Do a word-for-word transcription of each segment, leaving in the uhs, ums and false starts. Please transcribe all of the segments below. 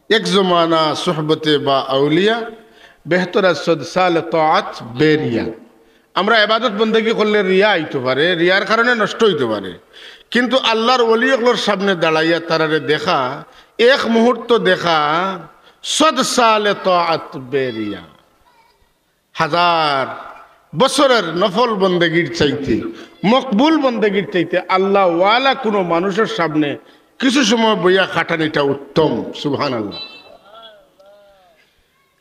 এক জমানা সোহবতে বা আউলিয়া, বেহতর আজ সদ সাল তাআত বেরিয়া। আমরা ইবাদত বন্দেগি করলে রিয়া আইতো পারে, রিয়ার কারণে নষ্ট অইতো পারে, কিন্তু আল্লাহর ওলি অকলর সামনে দাঁড়াইয়া তারারে দেখা, এক মুহূর্ত দেখা, সদ সাল তাআত বেরিয়া। হাজার বছরের নফল বন্দেগির চাইতে, মকবুল বন্দেগির চাইতে আল্লাহ ওয়ালা কোনো মানুষের সামনে কিছু সময় বইয়া খাটানিটা উত্তম। সুবহানাল্লাহ।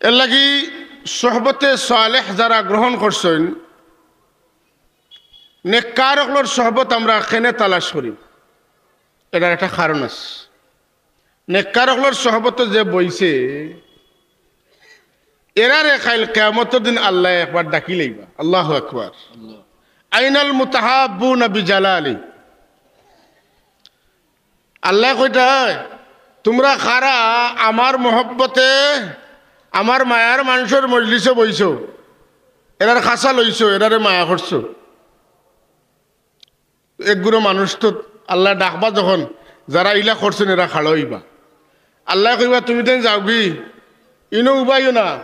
এর লাগি সোহবতে সালেহ যারা গ্রহণ করছেন, নেককার অকলর সোহবত আমরা কেনে তালাশ করি, এটার একটা কারণ আছে। নেককার অকলর সোহবত যে বইছে, এরারে কাইল কিয়ামতর দিন আল্লাহ একবার ডাকি লইবা। আল্লাহু আকবার। আইনাল মুতাহাব্বুনা বিজালালি। আল্লাহ কইতা, "তোমরা কারা আমার মহব্বতে, আমার মায়ার মানুষের মজলিসে বইছো, এরার খাসা লইছো, এরারে মায়া করছো?" এক গুরু মানুষ তো আল্লাহ ডাকবা যখন, যারা ইলা করছেন এরা খাড়া অইবা। আল্লাহ কইবা, "তুমি তাইন যাওগি, ইনো উবাইও না,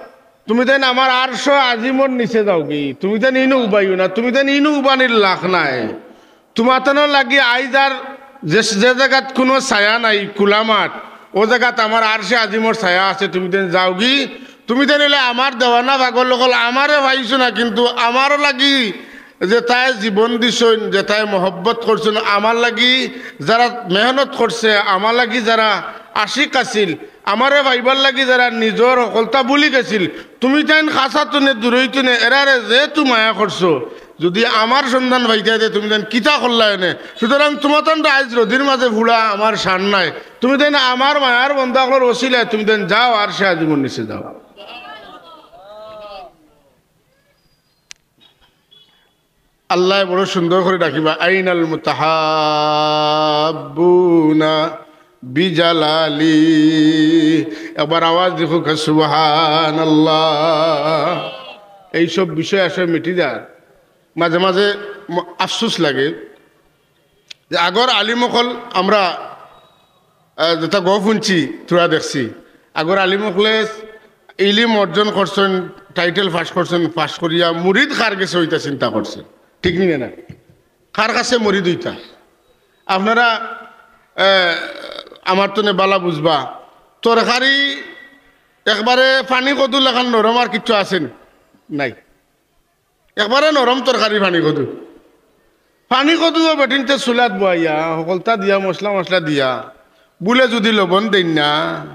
তুমি তাইন আমার আরশে আজিমর নিচে যাওগি, তুমি তাইন ইনো উবাইও না, তুমি তাইন ইনো উবানির লাখ নাই। তোমাতানোর লাগি আইজ আর যে, যে জাগাত কোনো ছায়া নাই, খোলা মাঠ, ও জাগাত আমার আরশে আজিমর ছায়া আছে, তুমি তাইন যাওগি।" তুমি তাইন অইলে আমার দেওয়ানা পাগল অকল, আমারে পাইছো না, কিন্তু আমার লাগি যেতায় জীবন দিছইন, যেতায় মহব্বত করছইন, আমার লাগি যারা মেহনত করছে, আমার লাগি যারা আশিক আছিল, আমারে পাইবার লাগি যারা নিজর হকলতা ভুলি গেছিল, তুমি তাইন খাসা তুনে, দূরই তুনে, এরারে যেহেতু মায়া করছো, যদি আমার সন্ধান পাইতায় তে তুমি তাইন কিতা করলায় এনে? সুতরাং তোমাতানরে আইজ রোদির মাঝে ফুড়া আমার শান নাই। তুমি তাইন আমার মায়ার বন্দা অকলর ওসিলায় তুমি তাইন যাও, আরশে আজিমর নিচে যাও। আল্লাহ বড় সুন্দর করে ডাকিবা, "আইনাল মুতাহাব্বুনা বিজালালি।" একবার আওয়াজ দেখো, সুবহানাল্লাহ। এইসব বিষয় আসলে মিটি যায়। মাঝে মাঝে ম-, আফসোস লাগে যে আগর আলিম অকল আমরা, আহ, যেটা গপ শুনছি, থুড়া দেখছি, আগর আলিম অকলে ইলিম অর্জন করছেন, টাইটেল পাস করছেন, পাস করিয়া মুরিদ কার গেছে অইতা চিন্তা করছেন, ঠিক নি না? কার কাছে মুরিদ অইতা? আপনারা, আহ, আমার তনে বালা বুঝবা, তরকারি একবারে পানি কদু লাখান নরম আর কিচ্ছু আছে নি? নাই। একবারে নরম তরকারি পানি কদু। পানি কদুও বেটিন্তে চুলাত বওয়াইয়া, হকলতা দিয়া, মশলা মশলা দিয়া, বুলে যদি লবণ দেইন না,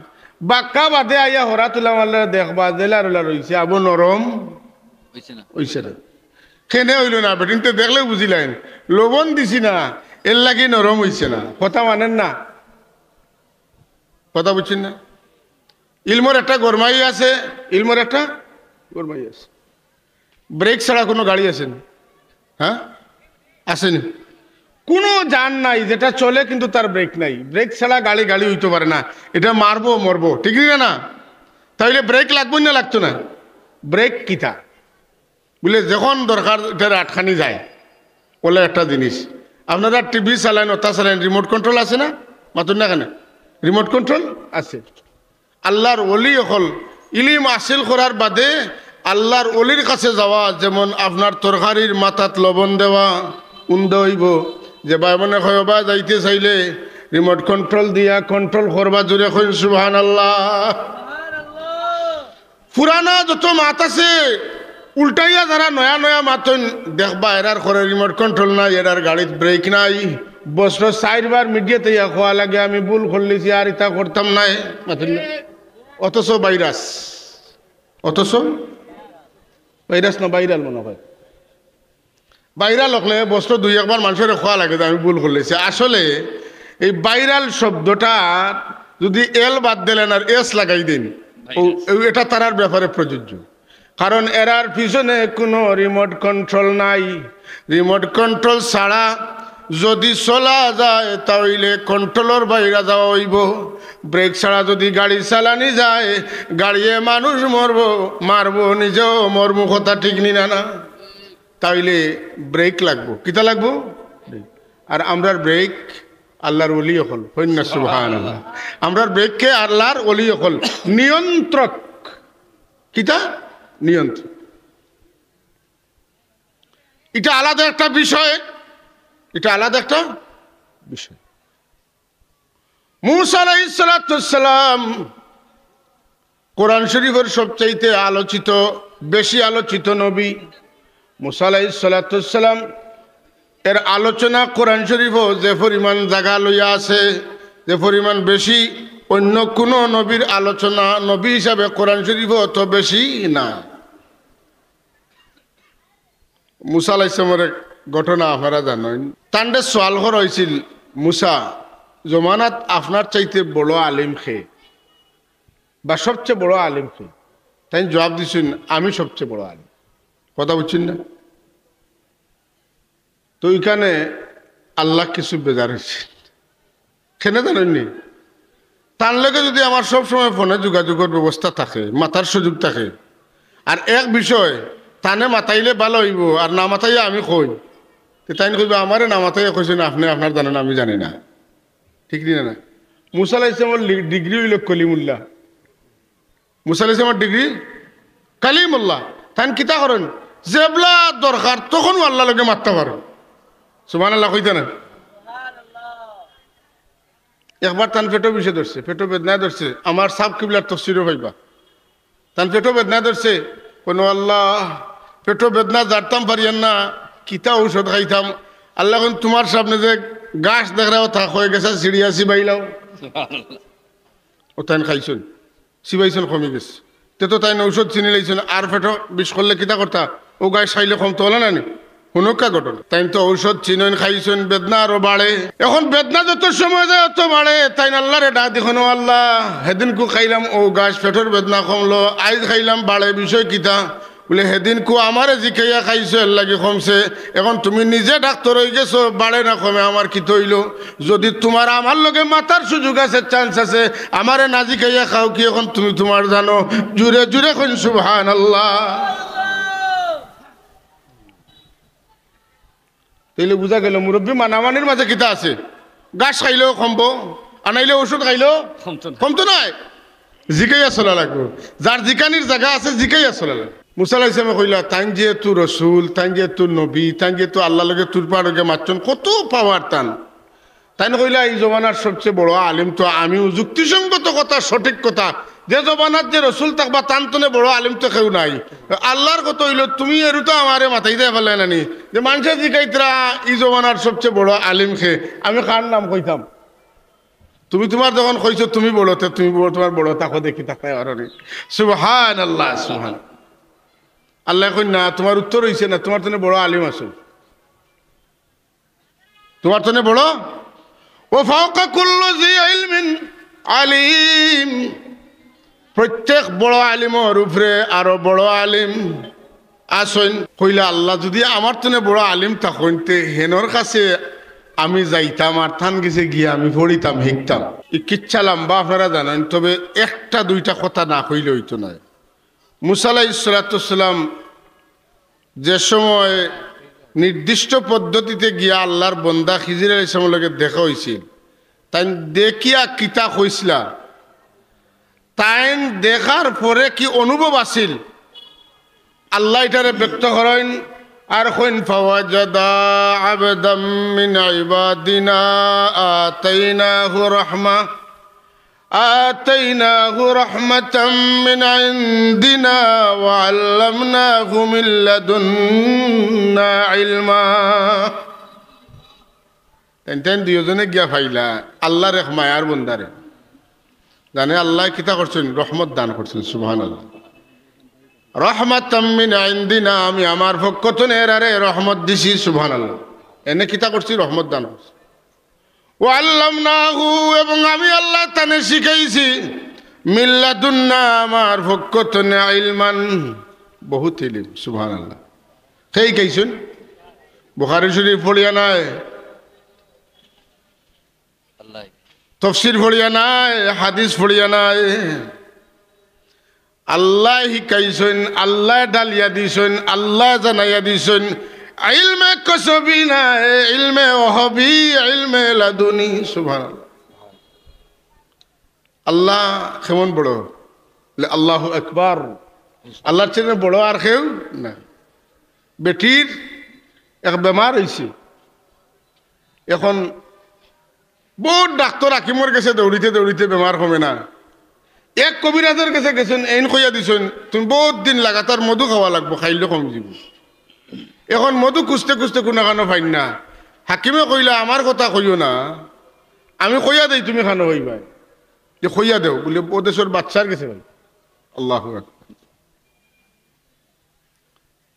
বাক্কা বাদে আইয়া হরা তুলা মারলে দেখবা, জেলা রুলা রইছে, আবো নরম অইছে না। অইছে না। কেনে অইলো না, বেটিন্তে দেখলে বুঝিলাইন, লবণ দিছি না, এর লাগি নরম অইছে না। কথা মানেন না? কথা বুঝছেন না? ইলমর একটা গরমাই আছে, ইলমর একটা গরমাই আছে। ব্রেক ছাড়া কোনো গাড়ি আছে নি? হ্যাঁ, আছে নি? কোনো যান নাই যেটা চলে কিন্তু তার ব্রেক নাই। ব্রেক ছাড়া গাড়ি গাড়ি অইতো পারে না, এটা মারবো মরবো, ঠিক না? না, তাইলে ব্রেক লাগবো না লাগতো না? ব্রেক কিতা? বুলে যখন দরকার এটার আটকানি যায়। বলে একটা জিনিস, আপনারা টিভি চালাইন, ওটা চালাইন, রিমোট কন্ট্রোল আছে না? মাতুন না কেনে? রিমোট কন্ট্রোল আছে। আল্লাহর ওলি অকল ইলিম হাসিল করার বাদে আল্লাহর ওলির কাছে যাওয়া, যেমন আপনার তরকারির মাথাত লবণ দেওয়া, উন্দা অইবো। যে ভাই মনে হয় বা যাইতে চাইলে রিমোট কন্ট্রোল দিয়া কন্ট্রোল করবা, জোরে কইন সুবহানাল্লাহ। পুরানা যত মাত আছে, উল্টাইয়া যারা নয়া নয়া মাতইন, দেখবা এরার ঘরে রিমোট কন্ট্রোল নাই, এরার গাড়িত ব্রেক নাই। বছরো চাইরবার মিডিয়াত ইয়া কওয়া লাগে, "আমি ভুল করলিছি, আর ইতা করতাম নায়।" মাতইন না? অথচ ভাইরাস, অথচ ভাইরাস না, ভাইরাল মনে হয়। ভাইরাল অকলে বছরো দুই একবার মানষরে কওয়া লাগে যে, "আমি ভুল করলিছি।" আসলে এই ভাইরাল শব্দটা যদি এল বাদ দিলেন আর এস লাগাই দেন, ও, ভাইরাস। ও, এটা তারার ব্যাপারে প্রযোজ্য। কারণ এরার পিছনে কোনো রিমোট কন্ট্রোল নাই। রিমোট কন্ট্রোল ছাড়া যদি চলা যায়, তাইলে কন্ট্রোলর বাইরে যাওয়া অইবো। ব্রেক ছাড়া যদি গাড়ি চালানি যায়, গাড়িয়ে মানুষ মরবো, মারবো, নিজেও মরবো। কথা ঠিক নি না? না, তাইলে ব্রেক লাগবো। কিতা লাগবো? ব্রেক। আর আমরার ব্রেক আল্লাহর ওলি অকল, কইন না সুবহানাল্লাহ। আমরার বেগকে আল্লাহর ওলি অকল, নিয়ন্ত্রক। কিতা? নিয়ন্ত্রক। এটা আলাদা একটা বিষয়, এটা আলাদা একটা বিষয়। মুসা আলাইহিস সালাতু ওয়াস সালাম কোরআন শরীফের সবচাইতে আলোচিত, বেশি আলোচিত নবী। মুসা আলাইহিস সালাতু ওয়াস সালাম এর আলোচনা কোরআন শরীফও যে পরিমাণ জাগা লইয়া আছে, যে পরিমাণ বেশি, অন্য কোনো নবীর আলোচনা নবী হিসাবে কোরআন শরীফও অত বেশি না। মুসা আলাইহিস সালামের এক ঘটনা আপনারা জানইন। তানরে সওয়াল করা অইছিল, "মুসা, জমানাত আপনার চাইতে বড় আলিম কে, বা সবচেয়ে বড় আলিম কে?" তাইন জবাব দিছইন, "আমি সবচেয়ে বড় আলিম।" কথা বুঝছইন না? তো ইখানে আল্লাহ কিছু বেজার অইছে। কেনে জানইন নি? তান লগে যদি আমার সব সময় ফোনে যোগাযোগের ব্যবস্থা থাকে, মাতার সুযোগ থাকে, আর এক বিষয় তানে মাতাইলে ভালা অইবো, আর না মাতাইয়া আমি কই, তে তাইন কইবা, "আমারে না মাতাইয়া কইছইন আপনে, আপনার জানইন আমি জানি না।" ঠিক নি না? মুসা আলাইহিস সালামের লি-, ডিগ্রি অইলো কলিমুল্লাহ। মুসা আলাইহিস সালামের ডিগ্রি কালিমুল্লাহ। তাইন কিতা করইন? যেবলা দরকার তখনউ আল্লাহর লগে মাততা পারইন। সুবহানাল্লাহ কইতা না? একবার তান পেটো বিষে ধরছে, পেটো বেদনায় ধরছে, আমার সাব কিবলার তফসিরও পাইবা। তান পেটো বেদনায় ধরছে, কইন, "আল্লাহ, পেটো বেদনা জারতাম পারিয়ার না, কিতা ঔষধ খাইতাম?" আল্লায় কইন, "তুমার সামনে যে গাছ দেখরায়, অতা কয়ে গেছা ছিড়িয়া চিবাইলাও।" অউ তাইন খাইছইন। চিবাইছইন, কমি গেছে। তে তো তাইন ঔষধ চিনিলাইছইন, আর পেটো বিষ করলে কিতা করতা? অউ গাছ খাইলে কমতো অলা না নি? হুনউক্কা ঘটনা। তাইন তো ঔষধ চিনইন, খাইছইন, বেদনা আরো বাড়ে। এখন বেদনা যত সময় যায় অত বাড়ে। তাইন আল্লাহরে ডাক দি কইন, "ও আল্লাহ, হেদিনকু খাইলাম অউ গাছ, পেটোর বেদনা কমলো, আইজ খাইলাম বাড়ে, বিষয় কিতা?" বুলে, "হেদিনকু আমারে জিকাইয়া খাইছো, এরলাগি কমছে। এখন তুমি নিজে ডাক্তর অইগেছো, বাড়ে না কমে, আমার কিতা অইলো? যুদি তুমার আমার লগে মাতার সুযোগ আছে, chance আছে, আমারে না জিকাইয়া খাও কি এখন তুমি তুমার জানো?" জুরে জুরে কইন সুবহানাল্লাহ। তাইলে বুঝা গেল মুরব্বি মানামানির মাঝে কিতা আছে? গাছ খাইলেও কমবো, আনাইলে ঔষধ খাইলেও কমতো না। কমতো নায়। জিকাইয়া চলা লাগবো। যার জিকানির জাগা আছে, জিকাইয়া চলা লাগবো। মুসা আলাইহিস সালামে কইলা, তাইন যেহেতু রসুল, তাইন যেহেতু নবী, তাইন যেহেতু আল্লাহর লগে তুরপার লগে মাতছইন, কত power তান। তাইন কইলা, "ই জমানার সবচেয়ে বড় আলিম তো আমিউ, যুক্তিসঙ্গত কথা, সঠিক কথা। যে জমানাত যে রসুল থাকবা, তান তনে বড় আলিম তো কেউ নাই। আল্লাহর কথা অইলো, তুমি এরু তো আমারে মাতাইতায় পারলায় না নি, যে মানষে জিকাইতরা, ই জমানার সবচেয়ে বড় আলিম কে, আমি কার নাম কইতাম? তুমি তুমার যখন কইছো তুমি বড়, তে তুমি বড়, তুমার বড় থাকো দেখি, থাকতায় পারো নি।" সুবহানাল্লাহ, সুবহান। আল্লায় কইন, "না, তুমার উত্তর অইছে না, তুমার তনে বড় আলিম আছে।" তুমার তনে বড়, "ওয়া ফাওকা কুল্লি যি ইলমিন আলিম।" প্রত্যেক বড় আলিমর উপরে আরো বড় আলিম আছইন। কইলা, "আল্লাহ, যুদি আমার তনে বড় আলিম থাকইন, তে হেনর কাছে আমি যাইতাম, আর তান গেছে গিয়া আমি পড়িতাম, হিকতাম।" ই কিচ্ছা লাম্বা আপনারা জানইন, তবে একটা দুইটা কথা না কইলে অইতো নায়। মুসা আলাইহিস সালাতু ওয়াস সালাম যে সময় নির্দিষ্ট পদ্ধতিতে গিয়া আল্লাহর বন্দা খিজির আলাইহিস সালামর লগে দেখা অইছিল, তাইন দেখিয়া কিতা কইছলা, তাইন দেখার পরে কি অনুভব আছিল, আল্লাহ ইটারে ব্যক্ত করইন, আর কইন, "ফাওয়াজাদা আবদাম মিন ইবাদিনা আতাইনাহু রাহমা।" آتيناه رحمة من عندنا وعلمناه من لدنا علما। তাইন তাইন দুইওজনে গিয়া পাইলা আল্লাহর এক মায়ার বন্দারে। জানে আল্লায় কিতা করছইন? রহমত দান করছইন। সুবহানাল্লাহ। রাহমাতাম মিন ইনদিনা, আমি আমার পক্ষ তনে এরারে রহমত দিছি। সুবহানাল্লাহ। এনে কিতা করছি? রহমত দান করছি। ওয়া আল্লামনাহু, এবং আমি আল্লায় তানে শিখাইছি, মিল্লাদুন্না, আমার পক্ষ তনে, ইলমান, বহুত ইলিম। সুবহানাল্লাহ। কে শিখাইছইন? বুখারী শরীফ পড়িয়া নায়, আল্লাহ। তফসির পড়িয়া নায়, হাদিস পড়িয়া নায়। আল্লায় শিখাইছইন, আল্লায় ঢালিয়া দিছইন, আল্লায় জানাইয়া দিছইন। ইলমে কসবি নায়, ইলমে ওহবি, ইলমে লাদুনি। সুবহানাল্লাহ। আল্লাহ কেমন বড়? বলে, "আল্লাহু আকবার।" আল্লাহর চেয়ে বড় আর কেউ না। বেটির এক বেমার অইছে, এখন বউত ডাক্তর হাকিমর গেছে দৌড়িতে দৌড়িতে বেমার কমে না। এক কবিরাজর গেছে গেছইন, এইন কইয়া দিছইন, "তুমি বউত দিন লাগাতার মধু খাওয়া লাগবো, খাইলে কমি যিবো।" এখন মধু খুঁজতে খুঁজতে কুনু কানো পাইন না। হাকিমে কইলা, "আমার কথা কইও না, আমি কইয়া দেই, তুমি কানো কইবায়।" যে কইয়া দেও, বলে, "ও দেশর বাদশার গেছে ভাই।" আল্লাহু আকবার।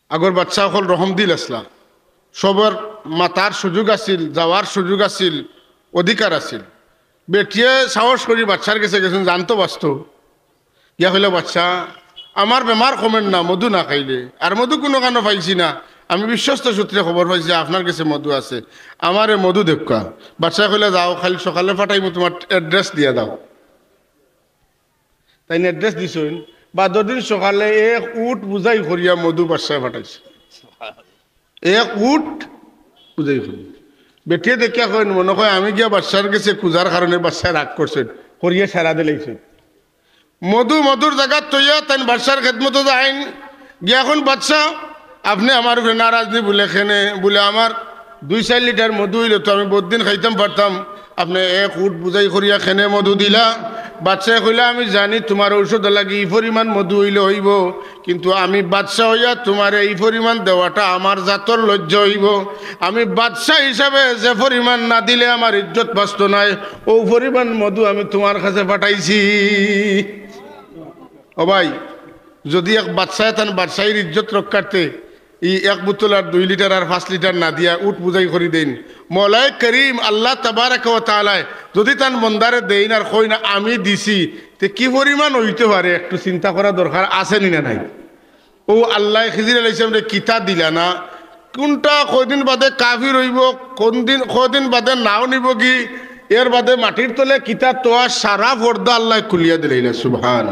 আগর বাদশা অকল রহমদিল আছলা, সবর মাতার সুযোগ আছিল, যাওয়ার সুযোগ আছিল, অধিকার আছিল। বেটিয়ে সাহস করি বাদশার গেছে গেছইন, জানতো বাঁচতো। গিয়া কইলা, "বাদশা, আমার বেমার কমের না মধু না খাইলে, আর মধু কুনু কানো পাইছি না, আমি বিশ্বস্ত সূত্রে খবর পাইছি আপনার গেছে মধু আছে, আমারে মধু দেউক্কা।" বাদশায় কইলা, "যাও, কাইল সকালে পাঠাইমু, তুমার address দিয়া যাও।" তাইন address দিছইন, বাদর দিন সকালে এক উট বুঝাই করিয়া মধু বাদশায় পাঠাইছে। এক উট বুঝাই করিয়া। বেটিয়ে দেখিয়া কইন, "মনে কয় আমি গিয়া বাদশার গেছে খুঁজার কারণে বাদশায় রাগ করছইন, করিয়া সারা দিলাইছইন।" মধু মধুর জাগাত থইয়া তাইন বাদশার খেদমতো যাইন। গিয়া কইন, "বাদশা, আপনে আমার উপরে নারাজ নি?" বলে, "কেনে?" বলে, "আমার দুই চাইর লিটার মধু অইলে তো আমি বউত দিন খাইতাম পারতাম, আপনে এক উট বুঝাই করিয়া কেনে মধু দিলা?" বাদশায় কইলা, "আমি জানি তুমার ঔষধর লাগি ই পরিমাণ মধু অইলে অইবো, কিন্তু আমি বাদশা অইয়া তুমারে ই পরিমাণ দেওয়াটা আমার জাতর লজ্জা অইবো। আমি বাদশা হিসাবে যে পরিমাণ না দিলে আমার ইজ্জত বাঁচতো নায়, অউ পরিমাণ মধু আমি তুমার কাছে পাঠাইছি।" ও ভাই, যুদি এক বাদশায় তান বাদশাইর ইজ্জত রক্ষার্থে ই এক বোতল আর দুই লিটার আর পাঁচ লিটার না দিয়া উট বুঝাই করি দেইন, মওলায় করিম আল্লাহ তাবারাকা ওয়া তাআলায় যুদি তান বন্দারে দেইন আর কইন, "আমি দিছি", তে কি পরিমাণ অইতে পারে একটু চিন্তা করা দরকার আছে নি না নাই? অউ আল্লায় খিজির আলাইহিস সালামরে কিতা দিলা না, কুনটা কয়দিন বাদে কাফির অইবো, কুন দিন, কয়দিন বাদে নাও নিবোগি, এর বাদে মাটির তলে কিতা থওয়া সারা পর্দা আল্লায় খুলিয়া দিলাইলা। সুবহান।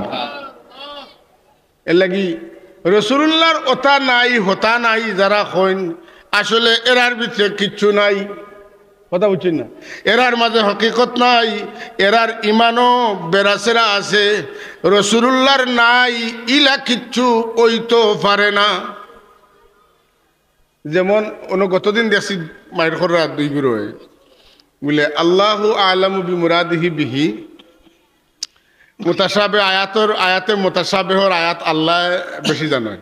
এরলাগি রসুলুল্লাহর অতা নাই, হতা নাই যারা কইন, আসলে এরার ভিতরে কিচ্ছু নাই। কথা বুঝছইন না? এরার মাঝে হকিকত নাই, এরার ইমানও বেড়াছেড়া আছে। রসুলুল্লাহর নাই, ইলা কিচ্ছু অইতো পারে না। যেমন অনো গতদিন দেখছি মাইর খররা দুই গুরুয়ে বলে, "আল্লাহু আ'লামু বিমুরাদিহি বিহি।" মুতাশাবে আয়াতর, আয়াতে মুতাশাবেহর আয়াত আল্লায় বেশি জানইন।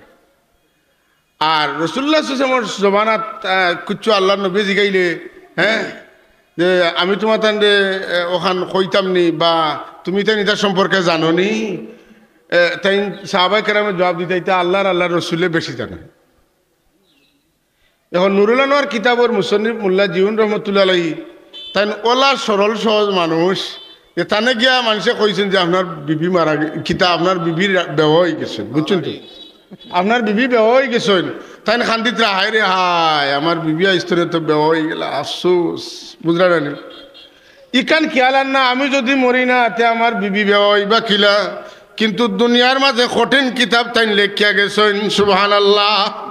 আর রাসূলুল্লাহ সাল্লাল্লাহু আলাইহি ওয়াসাল্লামর জমানাত, আহ, কিচ্ছু আল্লাহর নবী জিগাইলে, হ্যাঁ, যে আমি তুমার তানরে, আহ, অখান কইতাম নি বা তুমি তাইন ইতার সম্পর্কে জানো নি? আহ, তাইন সাহাবায়ে কেরামে জবাব দিতা, "ইতা আল্লাহর, আল্লাহর রসুলে বেশি জানইন।" এখন নুরুল আনোয়ার কিতাবর মুসন্নিফ মোল্লা জিউন রহমতুল্লাহ আলাইহি, তাইন অলা সরল সহজ মানুষ, যে তানে গিয়া মানষে কইছইন যে, "আপনার বিবি মারা গে-, কিতা আপনার বিবির বেওয়া অইগেছইন, বুঝছইন তো? আপনার বিবি বেওয়া অইগেছইন।" তাইন কান্দিতরা, "হায় রে হায়, আমার বিবি আইস্তনে তো বেওয়া অইগেলা, আফসোস।" বুঝরা না নি? ইখান খেয়াল আর না, আমি যুদি মরি না, তে আমার বিবি বেওয়া অইবা কিলা? কিন্তু দুনিয়ার মাঝে কঠিন কিতাব তাইন লেখিয়া গেছইন, সুবহানাল্লাহ।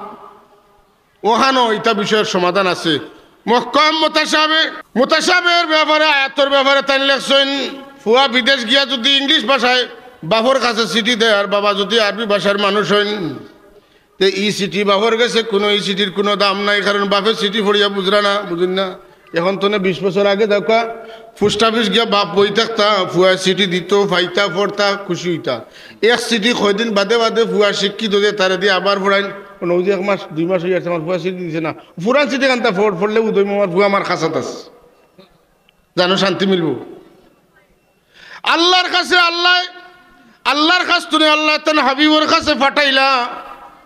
অখানো ইতা বিষয়র সমাধান আছে। মুহকাম মুতাশাবে, মুতাশাবের ব্যাপারে, আয়াতর ব্যাপারে তাইন লেখছইন, ফুয়া বিদেশ গিয়া যুদি ইংলিশ ভাষায় বাফর কাছে চিঠি দেয় আর বাবা যুদি আরবি ভাষার মানুষ অইন, তে ই চিঠি বাফর গেছে কুনু, ই চিঠির কুনু দাম নাই, কারণ বাফে চিঠি পড়িয়া বুঝরা না, বুঝইন না। এখন তনে বিশ বছর আগে দেখউক্কা, পোস্ট অফিস গিয়া বাফ বই থাকতা, ফুয়ায় চিঠি দিতো, পাইতা, পড়তা, খুশি অইতা। এক চিঠি কয়দিন বাদে বাদে ফুয়া শিক্ষিত যে তারে দিয়া আবার পড়াইন, অনো অউ যে এক মাস, দুই মাস অইয়া আছে, আমার ফুয়া চিঠি দিছে না। পুরান চিঠি খানতা পড়-, পড়লে উদয় মামার ফুয়া আমার খাসাত আছে। জানো শান্তি মিলবো। আল্লাহর কাছে আল্লাহ, আল্লাহর কাছ তনে আল্লাহ তান হাবিবর কাছে পাঠাইলা,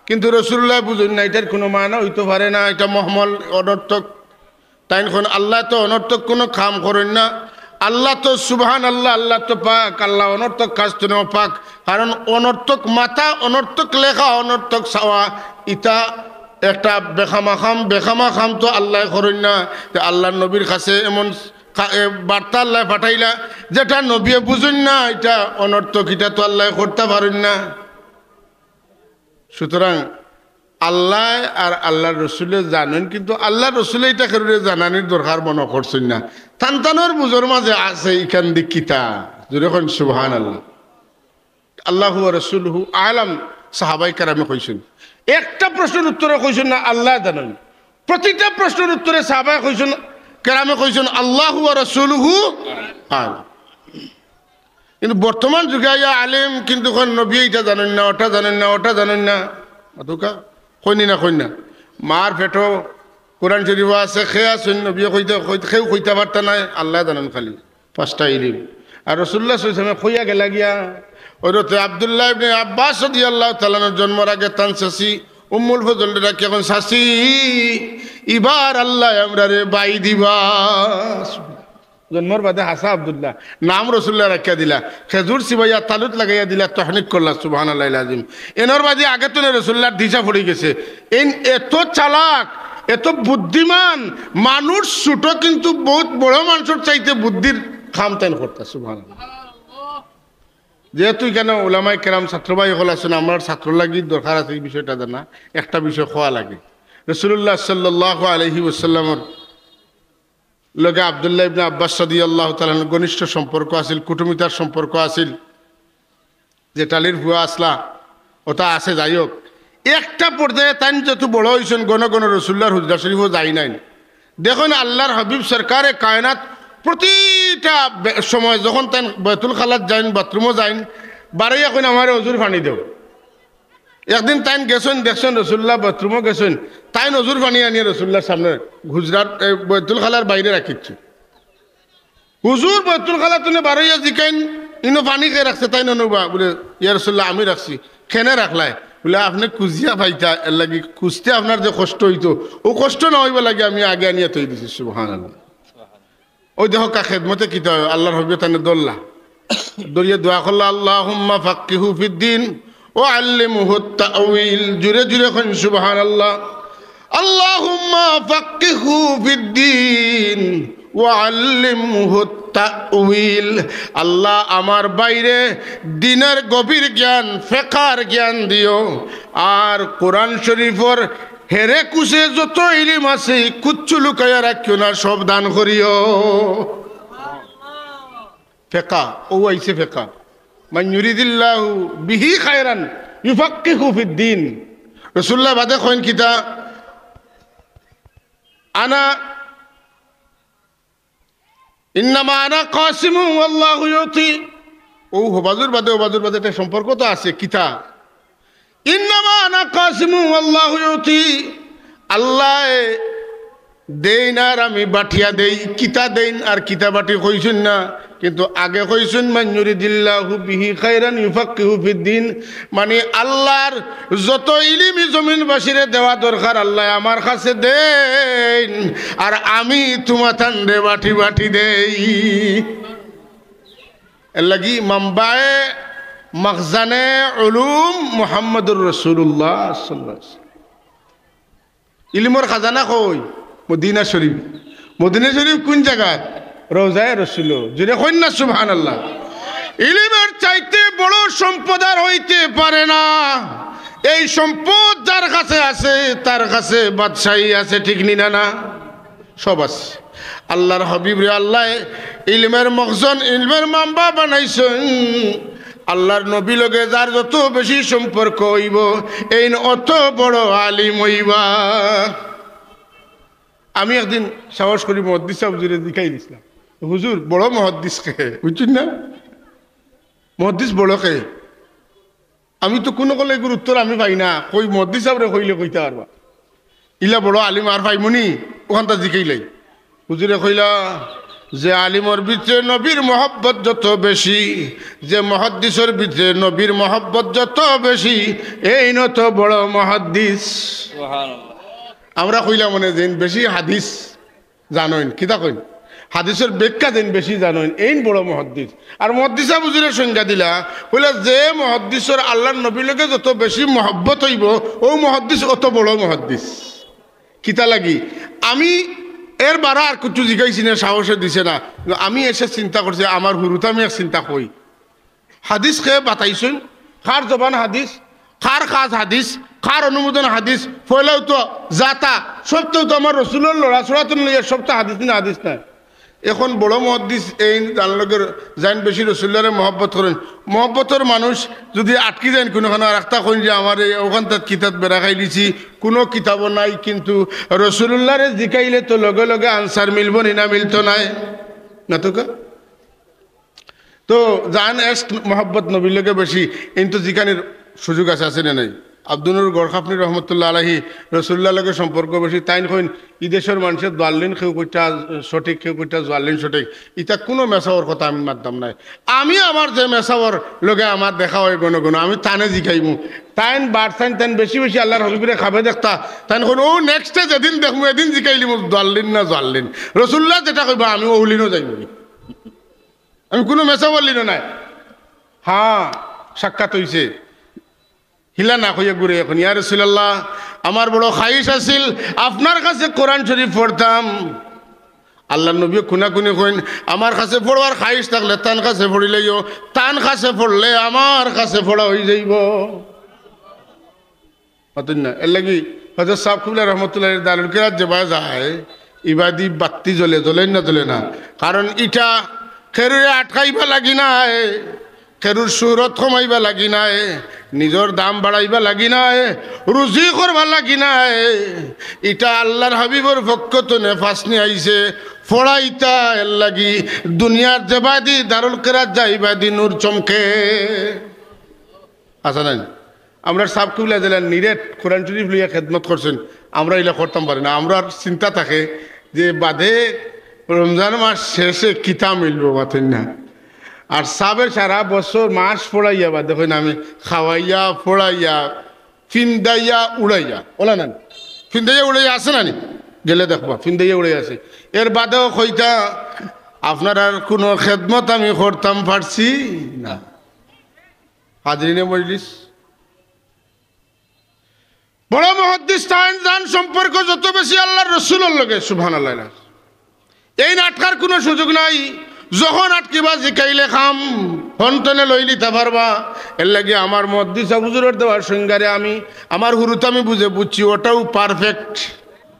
কিন্তু রাসূলুল্লাহ বুঝইন না, ইটার কুনু মানা অইতো পারে না, ইটা মহমল, অনর্থক। তাইন কইন, "আল্লাহ তো অনর্থক কুনু কাম করইন না, আল্লাহ তো সুবহানাল্লাহ, আল্লাহ তো পাক, আল্লাহ অনর্থক কাজ তনে পাক।" কারণ অনর্থক মাতা, অনর্থক লেখা, অনর্থক চাওয়া, ইতা একটা বেখামা কাম, বেখামা কাম তো আল্লায় করইন না। তে আল্লাহর নবীর কাছে এমন কা-, এ, বার্তা আল্লায় পাঠাইলা, যেটা নবিয়ে বুঝইন না, ইটা অনর্থক, ইটা তো আল্লায় করতা পারইন না। সুতরাং আল্লায় আর আল্লার রসুলে জানইন, কিন্তু আল্লার রসুলে ইটা কেউরে জানানির দরকার মনো করছইন না। তান তানর বুঝর মাঝে আছে ইখান দি কিতা। জোরে কইন সুবহানাল্লাহ। আল্লাহু ওয়া রাসূলুহু আ'লাম, সাহাবায়ে কেরামে কইছইন। একটা প্রশ্নর উত্তরে কইছইন না আল্লায় জানইন, প্রতিটা প্রশ্নর উত্তরে সাহাবায়ে কইছইন, কেরামে কইছইন, "আল্লাহু ওয়া রাসূলুহু আ'লাম।" কিন্তু বর্তমান যুগে আইয়া আলেম কিন্তু কইন নবীয়ে ইটা জানইন না, ওটা জানইন না, ওটা জানইন না। মাতুক্কা? কইন নি না, কইন না? মার পেটো কোরআন শরীফো আছে, কে আছইন নবীয়ে কইতা, কই-, কেউ কইতা পারতা নায়, আল্লায় জানইন খালি। পাঁচটা ইলিম। আর রাসূলুল্লাহ সাল্লাল্লাহু আলাইহি ওয়াসাল্লামে কইয়া গেলা গিয়া, হযরতে আব্দুল্লাহ ইবনে আব্বাস রাদিয়াল্লাহু তাআলা আনহুর জন্মর আগে তান চাচি উম্মুল ফজলরে ডাকিয়া কইন, "চাচি, ইবার আল্লায় আমরারে ভাই দিবা।" জন্মর বাদে হাছা আব্দুল্লাহ, নাম রাসূলুল্লাহ রাখিয়া দিলা, খেজুর চিবাইয়া তালুত লাগাইয়া দিলা, তহনিক করলা, সুবহানাল্লাহিল আযীম। এনর বাদে আগে তো রাসূলুল্লাহর দিশা পড়ি গেছে। এইন এত চালাক, এত বুদ্ধিমান মানুষ, ছোট কিন্তু বহুত বড় মানুষর চাইতে বুদ্ধির কাম তাইন করতা, সুবহানাল্লাহ। যেহেতু ইখানো উলামায়ে কেরাম ছাত্র ভাই অকল আছইন, আমরার ছাত্রর লাগি দরকার আছে ই বিষয়টা জানা, একটা বিষয় কওয়া লাগে। রাসূলুল্লাহ সাল্লাল্লাহু আলাইহি ওয়াসাল্লামর লগে আব্দুল্লাহ ইবনে আব্বাস রাদিয়াল্লাহু তাআলা আনহুর ঘনিষ্ঠ সম্পর্ক আছিল, কুটুমিতার সম্পর্ক আছিল। জেঠালির ফুয়া আছলা, ওটা আছে, যাই হোক। একটা পর্যায়ে তাইন যত বড় অইছইন, ঘন ঘন রাসূলুল্লাহর হুজরা শরীফো যাইন নাইন। দেখইন আল্লাহর হাবিব সরকারে কায়নাত প্রতিটা বে-, সময় যখন তাইন বায়তুল খালাত যাইন, বাথরুমো যাইন, বারইয়া কইন, "আমারে অজুর পানি দেও।" একদিন তাইন গেছইন, দেখছইন রাসূলুল্লাহ বাথরুমো গেছইন, তাইন অজুর পানি আনিয়া রাসূলুল্লাহর সামনে হুজরার, এ, বায়তুল খালার বাইরে রাখিচ্ছইন। হুজুর বায়তুল খালা তুনে বারইয়া জিকাইন, "ইনো পানি কে রাখছে?" তাইন অনুবা বুলে, "ইয়া রাসূলুল্লাহ, আমি রাখছি।" "কেনে রাখলায়?" বুলে, "আপনে খুজিয়া পাইতা, এরলাগি খুজতে আপনার যে কষ্ট অইতো, অউ কষ্ট না অইবার লাগি আমি আগে আনিয়া থই দিছি।" সুবহানাল্লাহ। অউ দেখউক্কা খেদমতে কিতা অয়, আল্লাহর হাবিবে তানে ধরলা। ধরিয়া দোয়া করলা, "আল্লাহুম্মা ফাক্কিহু ফিদ্দিন ওয়া আল্লিমহু তা'উইল।" জুরে জুরে কইন, "সুবহানাল্লাহ।" "আল্লাহুম্মা ফাক্কিহু ফিদ্দিন ওয়া আল্লিমহু তা'উইল।" আল্লাহ, আমার ভাইরে দ্বীনর গভীর জ্ঞান, ফিকহর জ্ঞান দিও, আর কোরআন শরীফর হেরে কুশে যত ইলিম আছে, কুচ্ছু লুকাইয়া রাখিও না, সব দান করিও। ফিকহ, অউ আইছে ফিকহ। "মান ইউরিদিল্লাহু বিহি খায়রান ইউফাক্কিহু ফিদ্দিন।" রাসূলুল্লাহ বাদে কইন কিতা? "আনা, ইন্নামা আনা কাসিমুন ওয়াল্লাহু ইউতি।" অউ হবাজুর বাদে, হবাজুর বাদে একটা সম্পর্ক তো আছে, কিতা? "ইন্নামা আনা কাসিমুন ওয়াল্লাহু ইউতি।" আল্লায় দেইন আর আমি বাটিয়া দেই, কিতা দেইন আর কিতা বাটি কইছইন না, কিন্তু আগে কইছইন, "মান ইউরিদিল্লাহু বিহি খায়রান ইউফাক্কিহু ফিদ্দিন।" মানে আল্লাহর যত ইলিম ই জমিনবাসীরে দেওয়া দরকার, আল্লায় আমার কাছে দেইন, আর আমি তুমাতানরে বাটি বাটি দেই। এরলাগি মানবায়ে মখজানে উলুম মুহাম্মদুর রাসূলুল্লাহ সাল্লাল্লাহু আলাইহি ওয়াসাল্লাম। ইলিমর খাজানা কই? মদিনা শরীফ। মদিনা শরীফ কুন জাগাত? রওজায়ে রসুলো। জুরে কইন না সুবহানাল্লাহ। ইলিমর চাইতে বড় সম্পদ আর অইতে পারে না। এই সম্পদ যার কাছে আছে, তার কাছে বাদশাহী আছে, ঠিক নি না? না, সব আছে। আল্লাহর হাবিবরে আল্লায় ইলমের মখজন, ইলমের মানবা বানাইছইন। আল্লাহর নবী লগে যার যত বেশি সম্পর্ক অইবো, এইন অত বড় আলিম অইবা। আমি একদিন সাহস করি মুহাদ্দিস সাব হুজুরে জিকাই দিছলাম, "হুজুর, বড় মুহাদ্দিস কে?" বুঝছইন না? মুহাদ্দিস বড় কে? আমি তো কুনু কলে এগুর উত্তর আমি পাই না, কই মুহাদ্দিস সাবরে কইলে কইতা পারবা। ইলা বড় আলিম আর পাইমুনি, অখানতা জিকাইলাই। হুজুরে কইলা, "যে আলিমর ভিতরে নবীর মহব্বত যত বেশি, যে মুহাদ্দিসর ভিতরে নবীর মহব্বত যত বেশি, এইন অত বড় মুহাদ্দিস।" সুবহানাল্লাহ। আমরা কইলাম মানে যেইন বেশি হাদিস জানইন, কিতা কইন? হাদিসর ব্যাখ্যা যেইন বেশি জানইন, এইন বড় মুহাদ্দিস। আর মুহাদ্দিস সাব হুজুরে সংজ্ঞা দিলা, কইলা, "যে মুহাদ্দিসর আল্লাহর নবীর লগে যত বেশি মহব্বত অইবো, অউ মুহাদ্দিস অত বড় মুহাদ্দিস।" কিতা লাগি? আমি এর বারা আর কুচ্ছু জিকাইছি না, সাহসে দিছে না। কিন্তু আমি এসে চিন্তা করছি, আমার হুরুতা আমি এক চিন্তা কই। হাদিস কে বাতাইছইন, কার জবান হাদিস? কার কাজ হাদিস, কার অনুমোদন হাদিস, পয়লাউ তো যাতা, সবতাউ তো আমার রসুলর লড়াচড়া তো লইয়া সবতা হাদিস না হাদিস নায়। এখন বড় মুহাদ্দিস এইন যান লগে যাইন বেশি রসুলুল্লাহরে মহব্বত করইন, মহব্বতর মানুষ যুদি আটকি যাইন কুনুখানো আর একটা কইন যে আমার এই অখানতাত কিতাব বেড়া খাই দিছি, কুনু কিতাবও নাই, কিন্তু রসুলুল্লাহরে জিকাইলে তো লগে লগে answer মিলবো নি না মিলতো নায়? না তো কা? তো যান এশক মহব্বত নবীর লগে বেশি, এইন তো জিকানির সুযোগ আছে, আছে না নাই? আব্দুল নূর গড়খাপনি রহমতুল্লাহ আলাইহি রসুলুল্লাহর লগে সম্পর্ক বেশি, তাইন কইন, "ই দেশর মানষে দাল্লিন কেউ কইতা সঠিক, কেউ কইতা জাল্লিন সঠিক, ইতা কুনু মেসাওর কথা আমি মানতাম নায়। আমি আমার যে মেসাওর লগে আমার দেখা অয় ঘন ঘন, আমি তানে জিকাইমু।" তাইন বাড়ছইন, তাইন বেশি বেশি আল্লাহর হাবিবরে খাবে দেখতা, তাইন কইন, "অউ next এ যেদিন দেখমু, এদিন জিকাইলিমু দাল্লিন না জাল্লিন।" রসুলুল্লাহ যেটা কইবা আমি অউলিনো যাইমু, আমি কুনু মেসাওর লিনো নায়। হ্যাঁ, সাক্ষাৎ অইছে। হিলা না কইয়া ঘুরে এখন, "ইয়া রাসুলাল্লাহ, আমার বড় খাহিশ আছিল আপনার কাছে কোরআন শরীফ পড়তাম।" আল্লাহর নবীয়ে কুনাকুনি কইন, "আমার কাছে পড়ার খাহিশ থাকলে তান কাছে পড়িলাইও, তান কাছে পড়লে আমার কাছে পড়া অই যাইবো।" মাতইন না? এরলাগি হজরত সাব কিবলা রহমতুল্লাহ আলাইহি দারুল কিরাত যেবায় যায়, ইবাদি বাত্তি জ্বলে, জ্বলে না জ্বলে না? কারণ ইটা কেউরে আটকাইবা লাগি নায়, কেউর শুহরত কমাইবা লাগি নায়, নিজর দাম বাড়াইবা লাগি নায়, রুজি করবা লাগি নায়। ইটা আল্লাহর হাবিবর পক্ষ তনে ফাসনি আইছে, পড়াইতা এরলাগি দুনিয়ার যেবাদি দারুল কিরাত যায় ইবাদি নূর চমকে। আছে না? আমরার সাব কিবলা যেলা নিরেট কোরআন শরীফ লইয়া খেদমত করছইন, আমরা ইলা করতাম পারি না। আমরার চিন্তা থাকে যে বাদে রমজান মাস শেষে কিতা মিলবো, মাতইন না? আর সাবে সারা বছর মাস পড়াইয়া বাদে কইন আমি খাওয়াইয়া, পড়াইয়া, ফিন্দাইয়া, উড়াইয়া, অলা না নি? ফিন্দাইয়া উড়াইয়া আছে না নি? গেলে দেখবা, ফিন্দাইয়া উড়াইয়া আছে। এর বাদেও কইতা, "আপনারার কুনু খেদমত আমি করতাম পারছি না।" হাজিরিনে মজলিস, বড় মুহাদ্দিস তাইন যান সম্পর্ক যত বেশি আল্লাহর রসুলর লগে, সুবহানাল্লাহ। এইন আটকার কুনু সুযোগ নাই, যখন আটকিবা জিকাইলে কাম হনতনে লইলিতা পারবা। এরলাগি আমার মুহাদ্দিস সাব হুজুরর দেওয়ার সংজ্ঞারে আমি আমার হুরুতামি বুঝে বুঝছি, অটাউ perfect।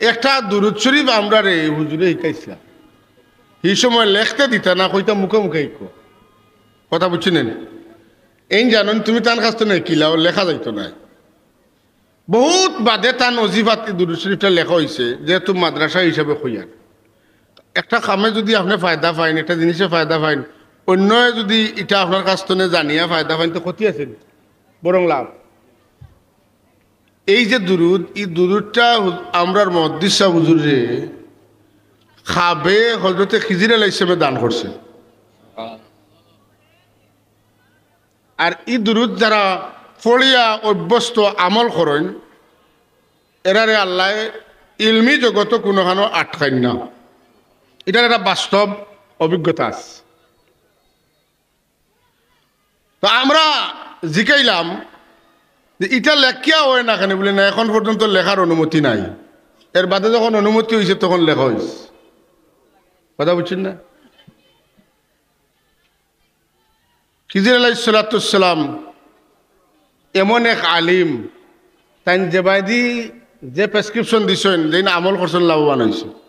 একটা দুরুদ শরীফ আমরারে হুজুরে হিকাইছলা, হি সময় লেখতে দিতা না, কইতা মুখে মুখে হিকো। কথা বুঝছইন নি? এইন জানইন তুমি তান কাছ তনে হিকিলাও, লেখা যাইতো নায়। বহুত বাদে তান ওজিফাত ই দুরুদ শরীফটা লেখা অইছে, যেহেতু মাদ্রাসা হিসাবে কইয়ার। একটা কামে যুদি আপনে ফায়দা পাইন, একটা জিনিসে ফায়দা পাইন, অইন্যে যুদি ইটা আপনার কাছ তনে জানিয়া ফায়দা পাইন, তো ক্ষতি আছে নি? বরং লাভ। এই যে দুরুদ, ই দুরুদটা হু-, আমরার মুহাদ্দিস সাব হুজুরে খাবে হজরতে খিজির আলাইহিস সালামে দান করছে। আর ই দুরুদ যারা পড়িয়া অভ্যস্ত, আমল করইন, এরারে আল্লায় ইলমি জগতো কুনুখানো আটকাইন না। ইটার একটা বাস্তব অভিজ্ঞতা আছে। তো আমরা জিকাইলাম যে ইটা লেখিয়া অয় না কেনে, বুলে, "না, এখন পর্যন্ত লেখার অনুমতি নাই।" এর বাদে যখন অনুমতি অইছে, তখন লেখা অইছে। কথা বুঝছইন না? খিজির আলাইহিস সালাতু ওয়াস সালাম এমন এক আলিম, তাইন যেবায়দি যে prescription দিছইন, যেইন আমল করছইন, লাভবান অইছে।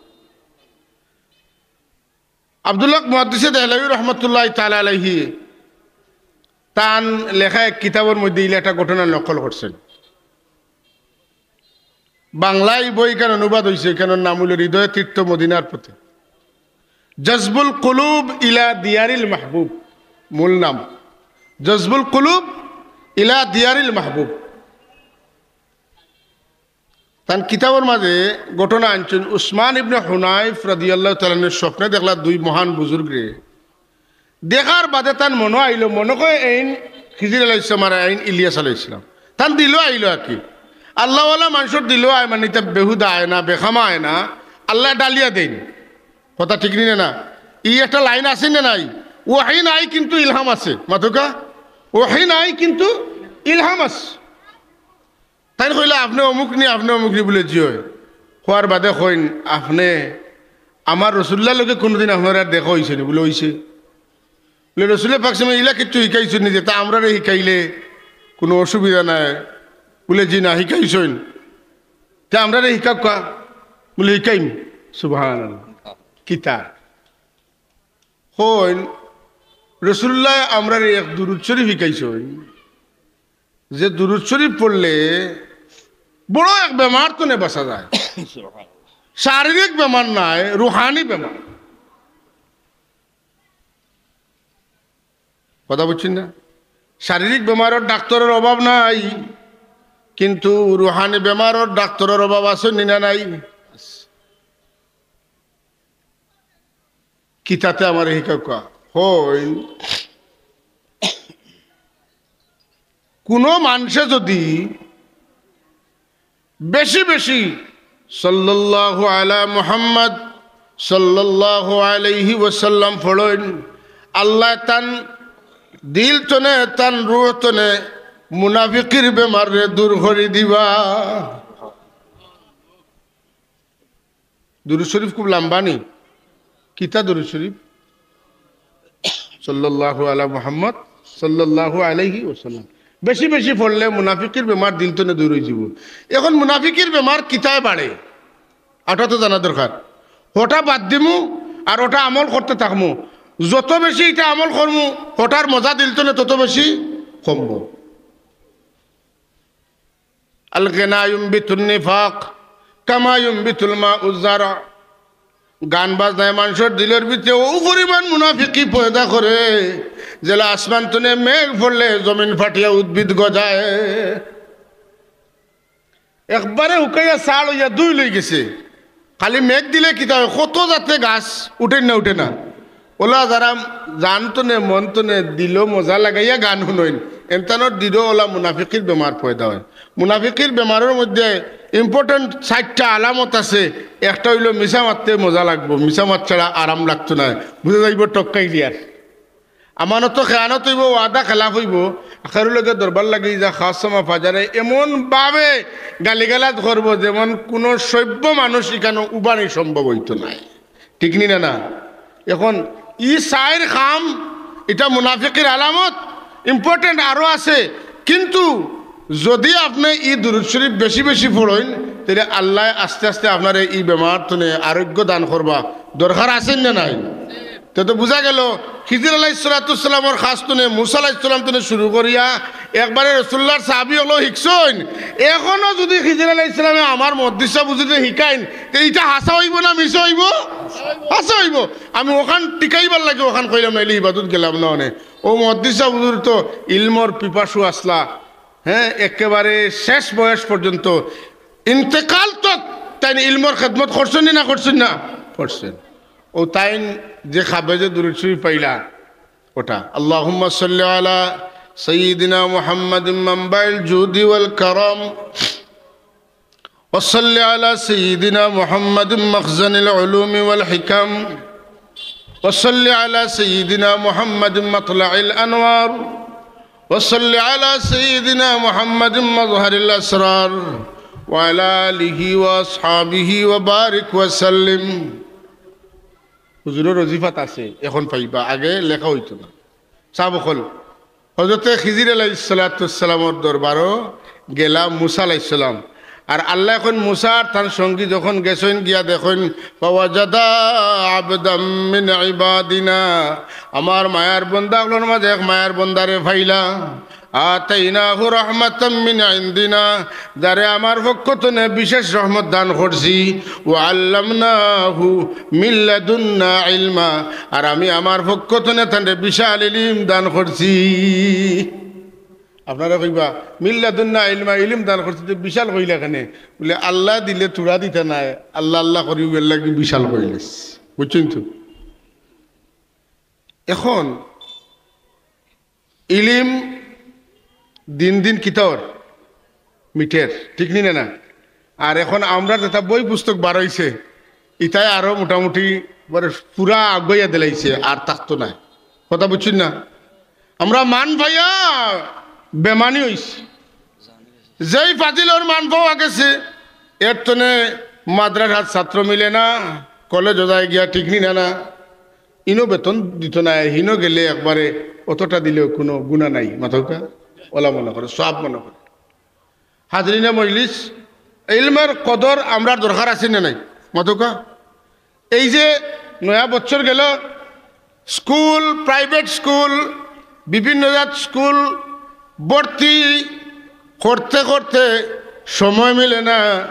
আব্দুল্লাহ মুহাদ্দিসে দেহলভী রহমতুল্লাহ তাআলা আলাইহি তান লেখা এক কিতাবর মধ্যে ইলা একটা ঘটনা নকল করছইন। বাংলায় বইখান অনুবাদ অইছে, ইখানর নাম অইলো হৃদয় তীর্থ মদিনার পথে। জজবুল কুলুব ইলা দিয়ারিল মাহবুব, মূল নাম জজবুল কুলুব ইলা দিয়ারিল মাহবুব। তান কিতাবর মাঝে ঘটনা আনছইন, উসমান ইবনে হুনাইফ রাদিয়াল্লাহু তাআলা আনহুর স্বপ্নে দেখলা দুই মহান বুজুর্গরে। দেখার বাদে তান মনো আইলো, মনো কয় এইন খিজির আলাইহিস সালাম আর এইন ইলিয়াস আলাইহিস সালাম। তান দিলো আইলো আর কি। আল্লাহওয়ালা মানষর দিলো আয় মানে ইতা বেহুদা আয় না, বেখামা আয় না, আল্লায় ডালিয়া দেইন। কথা ঠিক নি না? ই একটা লাইন আছে না নাই? ওহী নাই কিন্তু ইলহাম আছে। মাতউক্কা? ওহী নাই কিন্তু ইলহাম আছে। তাইন কইলা, "আপনে অমুক নি, আপনে অমুক নি?" বুলে, "জি অয়।" কওয়ার বাদে কইন, "আপনে আমার রসুলুল্লাহর লগে কুনুদিন আপনার আর দেখা অইছে নি?" বুলে, "অইছে।" বুলে, "রসুলে পাক সাল্লাল্লাহু আলাইহি ওয়াসাল্লাম ইলা কিচ্ছু হিকাইছইন নি যেতা আমরারে হিকাইলে কুনু অসুবিধা নাই, বুলে, "জি না, হিকাইছইন।" "তে আমরারে হিকাউক্কা।" বুলে, "হিকাইমু।" সুবহানাল্লাহ। কিতা? কইন, রসুলুল্লায় আমরারে এক দুরুদ শরিফ হিকাইছইন, যে দুরুদ শরিফ পড়লে বড় এক বেমার তনে বাঁচা যায়। শারীরিক বেমার নায়, রুহানি বেমার। কথা বুঝছইন না? শারীরিক বেমারর ডাক্তরর অভাব নাই, কিন্তু রুহানি বেমারর ডাক্তরর অভাব আছে নি না নাই? কিতাতে আমারে হিকাউক্কা। কইন, কুনু মানষে যুদি বেশি বেশি সাল্লাল্লাহু আলা মুহাম্মদ সাল্লাল্লাহু আলাইহি ওয়াসাল্লাম পড়ইন, আল্লায় তান দিল তনে, তান রুহ তনে মুনাফিকির বেমাররে দূর করি দিবা। দুরুদ শরিফ খুব লাম্বা নি? কিতা দুরুদ শরিফ? সাল্লাল্লাহু আলা মুহাম্মদ সাল্লাল্লাহু আলাইহি ওয়াসাল্লাম। বেশি বেশি পড়লে মুনাফিকির বেমার দিল তনে দূর অইযিবো। এখন মুনাফিকির বেমার কিতায় বাড়ে, অটা তো জানা দরকার। অটা বাদ দিমু আর অটা আমল করতে থাকমু। যত বেশি ইটা আমল করমু, অটার মজা দিল তনে তত বেশি কমবো। আল গিনা ইউনবিতুন নিফাক কামা ইউনবিতুল মাউ জারআ। গান বাজনায় মানষর দিলর ভিতরে অউ পরিমাণ মুনাফিকি পয়দা করে, যেলা আসমান তনে মেঘ পড়লে জমিন ফাটিয়া উদ্ভিদ গজায়। একবারে হুকাইয়া ছাড় অইয়া দুইল অইগেছে। খালি মেঘ দিলে কিতা অয়, কত জাতে গাছ উঠইন না, উঠে না। অলা যারা জান তনে, মন তনে, দিলো মজা লাগাইয়া গান হুনইন, এনতানর দিলো অলা মুনাফিকির বেমার পয়দা অয়। মুনাফিকির বেমারর মধ্যে important চাইরটা আলামত আছে। একটা অইলো মিছা মাততে মজা লাগবো, মিছা মাত ছাড়া আরাম লাগতো নায়, বুঝা যাইবো টক্কাই দিয়ার। আমানতো খেয়ানত অইবো, ওয়াদা খেলাফ অইবো, আখেরর লগে দরবার লাগি যা খাস সমা ফাজারে এমন ভাবে গালিগালাজ করবো যেমন কুনু সভ্য মানুষ ইখানো উবানি সম্ভব অইতো নায়। ঠিক নি না, না? এখন ই চাইর কাম, ইটা মুনাফিকির আলামত, important আরো আছে, কিন্তু যুদি আপনে ই দুরুদ শরিফ বেশি বেশি পড়ইন, তাইলে আল্লায় আস্তে আস্তে আপনারে ই বেমার তনে আরোগ্য দান করবা। দরকার আছে না নাই? তে তো বুঝা গেল, খিজির আলাইহিস সালাতু ওয়াস সালামর কাছ তনে, মুসা আলাইহিস সালাম তনে শুরু করিয়া একবারে রসুলুল্লাহর সাহাবী অকল হিকছইন। এখনো যুদি খিজির আলাইহিস সালামে আমার মুহাদ্দিস সাব হুজুররে হিকাইন, তে ইটা হাছা অইবো না মিছা অইবো? হাছা অইবো। আমি অখান টিকাইবার লাগি অখান কইলাম, নাইলে ইবাদত গেলাম না অনে। অউ মুহাদ্দিস সাব হুজুর তো ইলমর পিপাসু আছলা, হ্যাঁ, একেবারে শেষ বয়স পর্যন্ত, ইন্তেকাল তক তাইন ইলমর খেদমত করছইন নি না করছইন না? করছইন। অউ তাইন যে কাবেজে দুরুদ শরিফ পাইলা, অটা, اللهم صل على سيدنا محمد منبع الجود والكرم، وصل على سيدنا محمد مخزن العلوم والحكم، وصل على سيدنا محمد مطلع الأنوار، وصل على سيدنا محمد مظهر الأسرار، وعلى آله وأصحابه وبارك وسلم. হুজুরর ওজিফাত আছে, এখন পাইবা, আগে লেখা অইতো না। সাব অকল, হজরতে খিজির আলাইহিস সালাতু ওয়াস সালামর দরবারো গেলা মুসা আলাইহিস সালাম। আর আল্লায় কইন মুসা আর তান সঙ্গী যখন গেছইন গিয়া দেখইন, فوجدا عبدا من عبادنا, আমার মায়ার বন্দা অকলর মাঝে এক মায়ার বন্দারে পাইলা। آتيناه رحمة من عندنا, যারে আমার পক্ষ তনে বিশেষ রহমত দান করছি। وعلمناه من لدنا علما, আর আমি আমার পক্ষ তনে তানরে বিশাল ইলিম দান করছি। আপনারা কইবা, "মিল্লাদুন্না ইলমা, ইলিম দান করছি, তে বিশাল কইলা কেনে?" বুলে, "আল্লায় দিলে থুড়া দিতা নায়, আল্লাহ আল্লাহ করি, এর লাগি বিশাল কইলিস।" বুঝছইন তো? এখন ইলিম দিন দিন কিতা অর? মিটের, ঠিক নি না, না? আর এখন আমরার যেটা বই পুস্তক বার অইছে, ইটায় আরো মোটামুটি মানে পুরা আগুয়াইয়া দিলাইছে, আর থাকতো নায়। কথা বুঝছইন না? আমরা মান পাইয়া বেমানি অইছি। যেই ফাজিলর মান পাওয়া গেছে, এর তনে মাদ্রাসার ছাত্র মিলে না, কলেজো যায় গিয়া, ঠিক নি না, না? ইনো বেতন দিত না, হিনো গেলে একবারে অতটা দিলেও কুনু গুনা নাই, মাথাউকা অলা মনে করে, সওয়াব মনে করে। হাজিরিনে মজলিস, ইলমর কদর আমরার দরকার আছে না নাই? মাতউক্কা। এই যে নয়া বছর গেল, স্কুল, প্রাইভেট স্কুল, বিভিন্ন জাত স্কুল ভর্তি করতে করতে সময় মিলে না,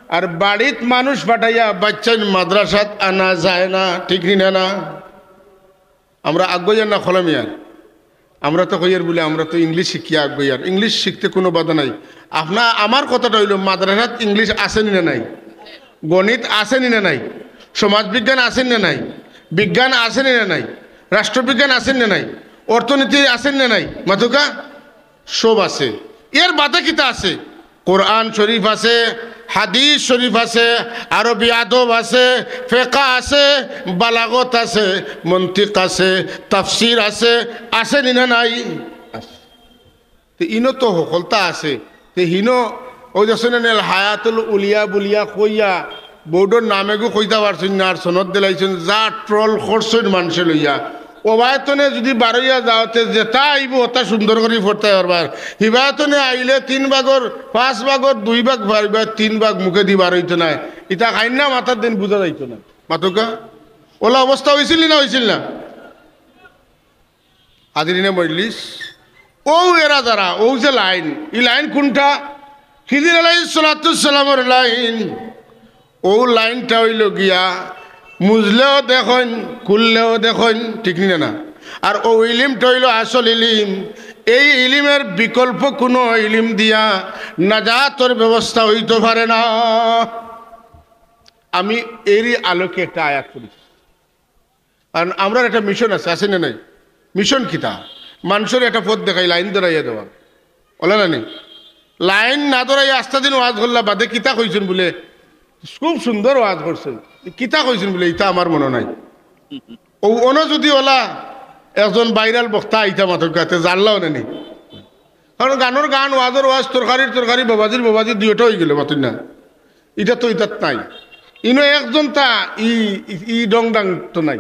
আর বাড়িত মানুষ পাঠাইয়া বাচ্চাইন মাদ্রাসাত আনা যায় না, ঠিক নি না? না, আমরা আগুয়াইয়ার না খলমিয়ার? আমরা তো কইয়ার বলে আমরা তো ইংলিশ শিখিয়া আগুয়াইয়ার, ইংলিশ শিখতে কোনো বাধা নাই। আপনার আমার কথাটা অইলো, মাদ্রাসাত ইংলিশ আছে নি না নাই? গণিত আছে নি না নাই? সমাজবিজ্ঞান আছে নি না নাই? বিজ্ঞান আছে নি না নাই? রাষ্ট্রবিজ্ঞান আছে নি না নাই? অর্থনীতি আছে নি না নাই? মাতউক্কা, সব আছে। এর বাদে কিতা আছে? কোরআন শরীফ আছে, হাদিস শরীফ আছে, আরবি আদব আছে, ফেকা আছে, বালাগত আছে, মন্তিক আছে, তাফসির আছে, আছে নি না নাই? আছে। তে ইনো তো হকলতা আছে। তে হিনো ওই যে শুনেন এল হায়াতুল উলিয়া বুলিয়া কইয়া বোর্ডর নামেগু কইতা পারছইন না, আর সনদ দিলাইছইন, যা ট্রল করছইন মানষে লইয়া। ওবায়তনে যদি বারইয়া যাওতে যেটা আইবো ওটা সুন্দর করি পড়তায় পারবার। হিবায়তনে আইলে তিন ভাগর, পাঁচ ভাগর দুই ভাগ পারবা, তিন ভাগ মুখেদি বারইতো নায়। ইতা খাইন না মাথার দিন বুঝা যাইতো না। মাতউক্কা, ওলা অবস্থা অইছিল না, অইছিল না? হাজিরিনে মজলিস, ও এরা যারা, ও যে লাইন, ই লাইন কোনটা? খিজির আলাইহিস সালাতু সালামর লাইন। ও লাইনটা অইলো গিয়া, মুজলেও দেখইন, খুললেও দেখইন, ঠিক নি না? আর ও ইলিমটা অইলো আসল ইলিম। এই ইলিমের বিকল্প কোনো ইলিম দিয়া নাজাতর ব্যবস্থা অইতো পারে না। আমি এরই আলোকে একটা আয়াত পড়ি। কারণ আমরার একটা মিশন আছে, আছে না নাই? মিশন কিতা? মানষরে একটা পথ দেখাই, লাইন ধরাইয়া দেওয়া। অলা না নি? লাইন না ধরাইয়া আস্তা দিন ওয়াজ করলা বাদে কিতা কইছইন বুলে, খুব সুন্দর ওয়াজ করছইন, কিতা কইছইন বুলে, ইতা আমার মনো নাই। ও অনো যদি ওলা একজন ভাইরাল বক্তা আইতা মাতউক্কা, তে জানলাও না নি? কারণ গানর গান, ওয়াজর ওয়াজ, তরকারির তরকারি, বাবাজির বাবাজি, দুইটা অইগেলো, মাতইন না? ইটা তো ইতাত নাই। ইনো একজন তা ই, ই, ই ডং ডাং তো নাই।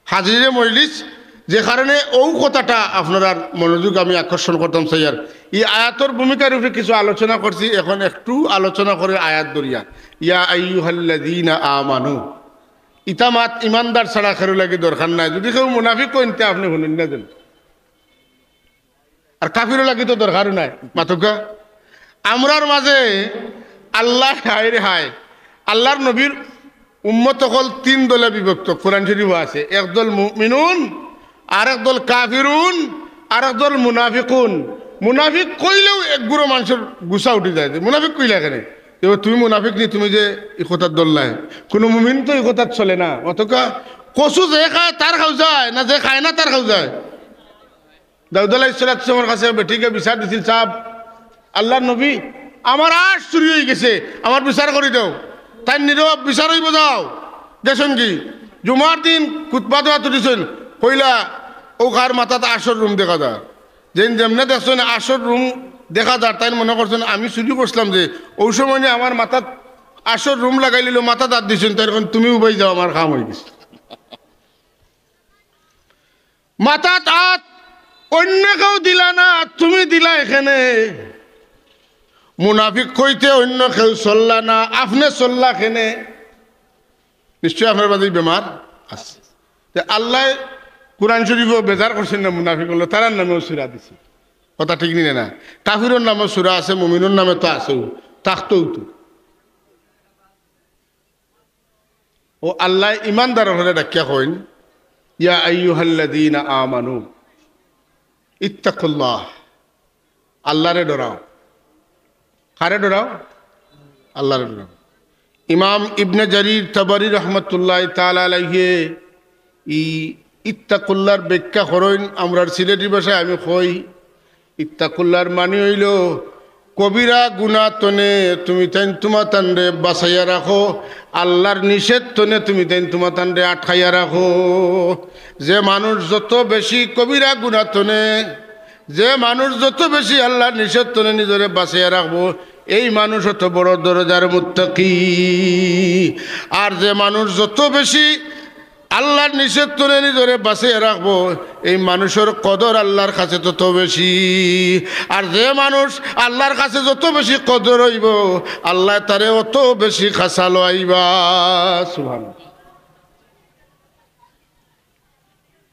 হাজিরে মজলিস, যে কারণে ও কথাটা আপনারার মনোযোগ আমি আকর্ষণ করতাম চাইয়ার। ই আয়াতর ভূমিকার উপরে কিছু আলোচনা করছি, এখন একটু আলোচনা করে আয়াত ধরিয়া। ইয়া আইয়ুহাল্লাযীনা আমানু। ইতা মাত ইমানদার ছাড়া কেউর লাগি দরকার নাই। যদি কেউ মুনাফিক কইন তে আপনে হুনইন না যেন। আর কাফিরর লাগি তো দরকারও নাই। মাতউক্কা, আমরার মাঝে আল্লাহ, হায় রে হায়, আল্লাহর নবীর উম্মত অকল তিন দলে বিভক্ত, কোরআন শরীফো আছে। এক দল মুমিনুন, আর এক দল কাফিরুন, আর এক দল মুনাফিকুন। মুনাফিক কইলেউ এক গুরু মানষর গুসা উঠি যায় যে, "মুনাফিক কইলা কেনে? এবার তুমি মুনাফিক নি, তুমি যে ই কথাত ধরলায়, কোনো মুমিন তো ই কথাত চলে না।" অতকা কচু যে খায় তার খাও যায়, না যে খায় না তার খাও যায়। দাউদ আলাইহিস সালাতু ওয়াস সালামর কাছে বেটিকে বিচার দিছিল, "সাব, আল্লাহর নবী, আমার আশ চুরি অই গেছে, আমার বিচার করি দেও।" তাইন নীরব, "বিচার অইবো, যাও।" গেছইন গি? জুমার দিন খুতবা দেওয়াত উঠিছইন, কইলা, "অউ কার মাথাত আশর রুম দেখা যার।" যেইন যেমনে দেখছইন আশর রুম দেখা যার, তাইন মনো করছইন, "আমি চুরি করছিলাম যে, অউ সময় নি আমার মাথাত আশর রুম লাগাইলিলো, মাথাত আত দিছইন, তাইন কইন, 'তুমিউ বাই যাও, আমার কাম অই গেছে।'" মাথাত আত অইন্য কেউ দিলা না, তুমি দিলায় কেনে। মুনাফিক কইতে অইন্য কেউ চললা না, আপনে চললা কেনে। নিশ্চয় আপনার মাঝে বেমার আছে। তে আল্লায় কোরআন শরীফো বেজার করছইন না মুনাফিক অকলরে, তারার নামেও সূরা দিছে। কথা ঠিক নি না? কাফিরর নামেও সূরা আছে, মুমিনর নামে তো আছেউ, থাকতোউ তো। ও আল্লায় ইমানদার অকলরে ডাকিয়া কইন, "ইয়া আইয়ুহাল্লাযীনা আমানু ইত্তাকুল্লাহ।" আল্লাহরে ডরাও। কারে ডরাও? আল্লাহরে ডরাও। ইমাম ইবনে জারির তাবারি রহমতুল্লাহ তাআলা আলাইহি ই ইত্তাকুল্লাহর ব্যাখ্যা করইন, আমরার সিলেটি ভাষায় আমি কই, ইত্তাকুল্লাহর মানি অইলো, কবিরা গুনা তনে তুমি তাইন তুমাতানরে বাঁচাইয়া রাখো, আল্লাহর নিষেধ তনে তুমি তাইন তুমাতানরে আটকাইয়া রাখো। যে মানুষ যত বেশি কবিরা গুনা তনে, যে মানুষ যত বেশি আল্লাহর নিষেধ তনে নিজরে বাঁচাইয়া রাখবো, এই মানুষ অত বড় দরজার মুত্তাকি। আর যে মানুষ যত বেশি আল্লাহর নিষেধ তনে নিজরে বাঁচাইয়া রাখবো, এই মানুষর কদর আল্লাহর কাছে তত বেশি। আর যে মানুষ আল্লাহর কাছে যত বেশি কদর অইবো, আল্লায় তারে অত বেশি খাছা লওয়াইবা। সুবহানাল্লাহ।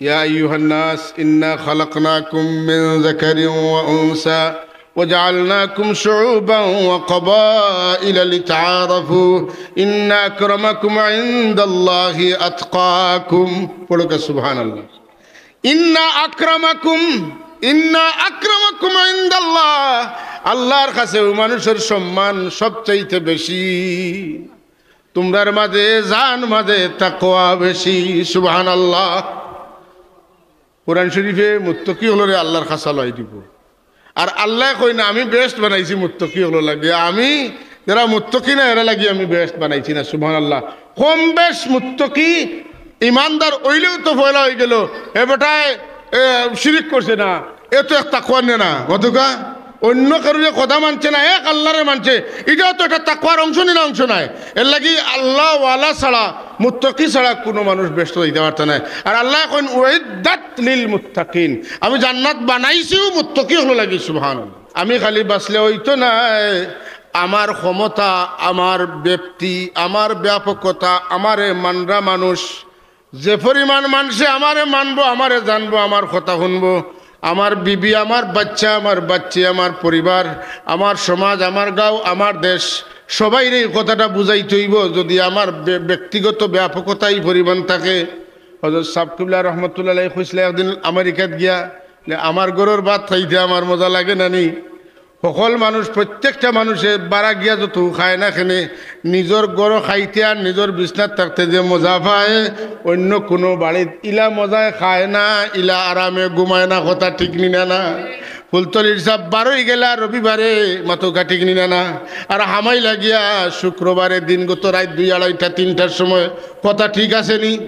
يا أيها الناس إنا خلقناكم من ذكر وأنثى وجعلناكم شعوبا وقبائل لتعارفوا إن أكرمكم عند الله أتقاكم। পড়ুক্কা সুবহানাল্লাহ। ইন্না আকরামাকুম, ইন্না আকরামাকুম ইনদাল্লাহ, আল্লাহর কাছে ওই মানুষর সম্মান সবচাইতে বেশি। তুমরার মাঝে, যান মাঝে তাকওয়া বেশি। সুবহানাল্লাহ। কোরআন শরীফে মুত্তাকি অকলরে আল্লাহর খাছা লওয়াই দিবো। আর আল্লায় কইন না, "আমি বেহেশত বানাইছি মুত্তাকি অকলর লাগি, আমি যারা মুত্তাকি না, এরার লাগি আমি বেহেশত বানাইছি না।" সুবহানাল্লাহ। কম বেশ মুত্তাকি, ইমানদার অইলেও তো পয়লা অইগেলো, এ বেটায়, এ, শিরিক করছে না, এ তো এক তাকওয়ান না, মাতউক্কা? অইন্য কারোরে কথা মানছে না, এক আল্লাহরে মানছে, ইটাও তো একটা তাকওয়ার অংশ নি না, অংশ নায়? এরলাগি আল্লাহওয়ালা ছাড়া, মুত্তাকি ছাড়া কুনু মানুষ বেহেশতো যাইতা পারতা নায়। আর আল্লায় কইন, "উইদ্দাত লিল মুত্তাকিন", আমি জান্নাত বানাইছিউ মুত্তাকি অকলর লাগি। সুবহানাল্লাহ। আমি খালি বাঁচলে অইতো নায়, আমার ক্ষমতা, আমার ব্যাপ্তি, আমার ব্যাপকতা, আমারে মানরা মানুষ, যে পরিমাণ মানষে আমারে মানবো, আমারে জানবো, আমার কথা হুনবো, আমার বিবি, আমার বাইচ্চা, আমার বাইচ্চি, আমার পরিবার, আমার সমাজ, আমার গাঁও, আমার দেশ, সবাইরে এই কথাটা বুঝাইতে অইবো। যদি আমার ব্য-, ব্যক্তিগত ব্যাপকতা ই পরিমাণ থাকে, হজরত সাব কিবলা রহমতুল্লাহ আলাইহি কইছলা একদিন আমেরিকাত গিয়া যে, "আমার ঘরর ভাত খাইতে আমার মজা লাগে না নি?" হকল মানুষ, প্রত্যেকটা মানুষে বারা গিয়া যত খায় না কেনে, নিজর ঘরো খাইতে আর নিজর বিছনাত থাকতে যে মজা পায়, অইন্য কুনু বাড়িত ইলা মজায় খায় না, ইলা আরামে ঘুমায় না। কথা ঠিক নি না, না? ফুলতলির সাব বারই গেলা রবিবারে, মাতউক্কা, ঠিক নি না, না? আর হামাই লাগিয়া শুক্রবারে দিনগত রাইত দুই, আড়াইটা, তিনটার সময়। কথা ঠিক আছে নি?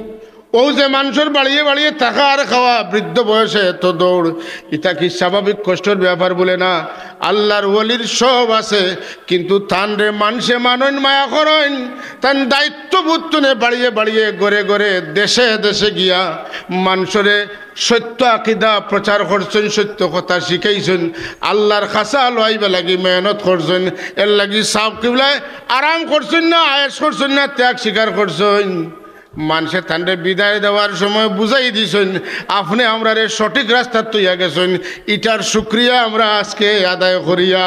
অউ যে মানষর বাড়িয়ে বাড়িয়ে থাকা আর খাওয়া, বৃদ্ধ বয়সে এত দৌড়, ইতা কি স্বাভাবিক কষ্টর ব্যাপার বুলে না? আল্লাহর ওলির সব আছে, কিন্তু তানরে মানষে মানইন, মায়া করইন, তান দায়িত্ববোধ তনে বাড়িয়ে বাড়িয়ে, ঘরে ঘরে, দেশে দেশে গিয়া মানষরে সত্য আকিদা প্রচার করছইন, সত্য কথা শিখাইছইন, আল্লাহর খাছা লওয়াইবার লাগি মেহনত করছইন। এরলাগি সাব কিবলায় আরাম করছইন না, আয়েশ করছইন না, ত্যাগ স্বীকার করছইন। মানষে তানরে বিদায় দেওয়ার সময় বুঝাই দিছইন, "আপনে আমরারে সঠিক রাস্তাত থইয়া গেছইন, ইটার শুকরিয়া আমরা আজকে আদায় করিয়া।"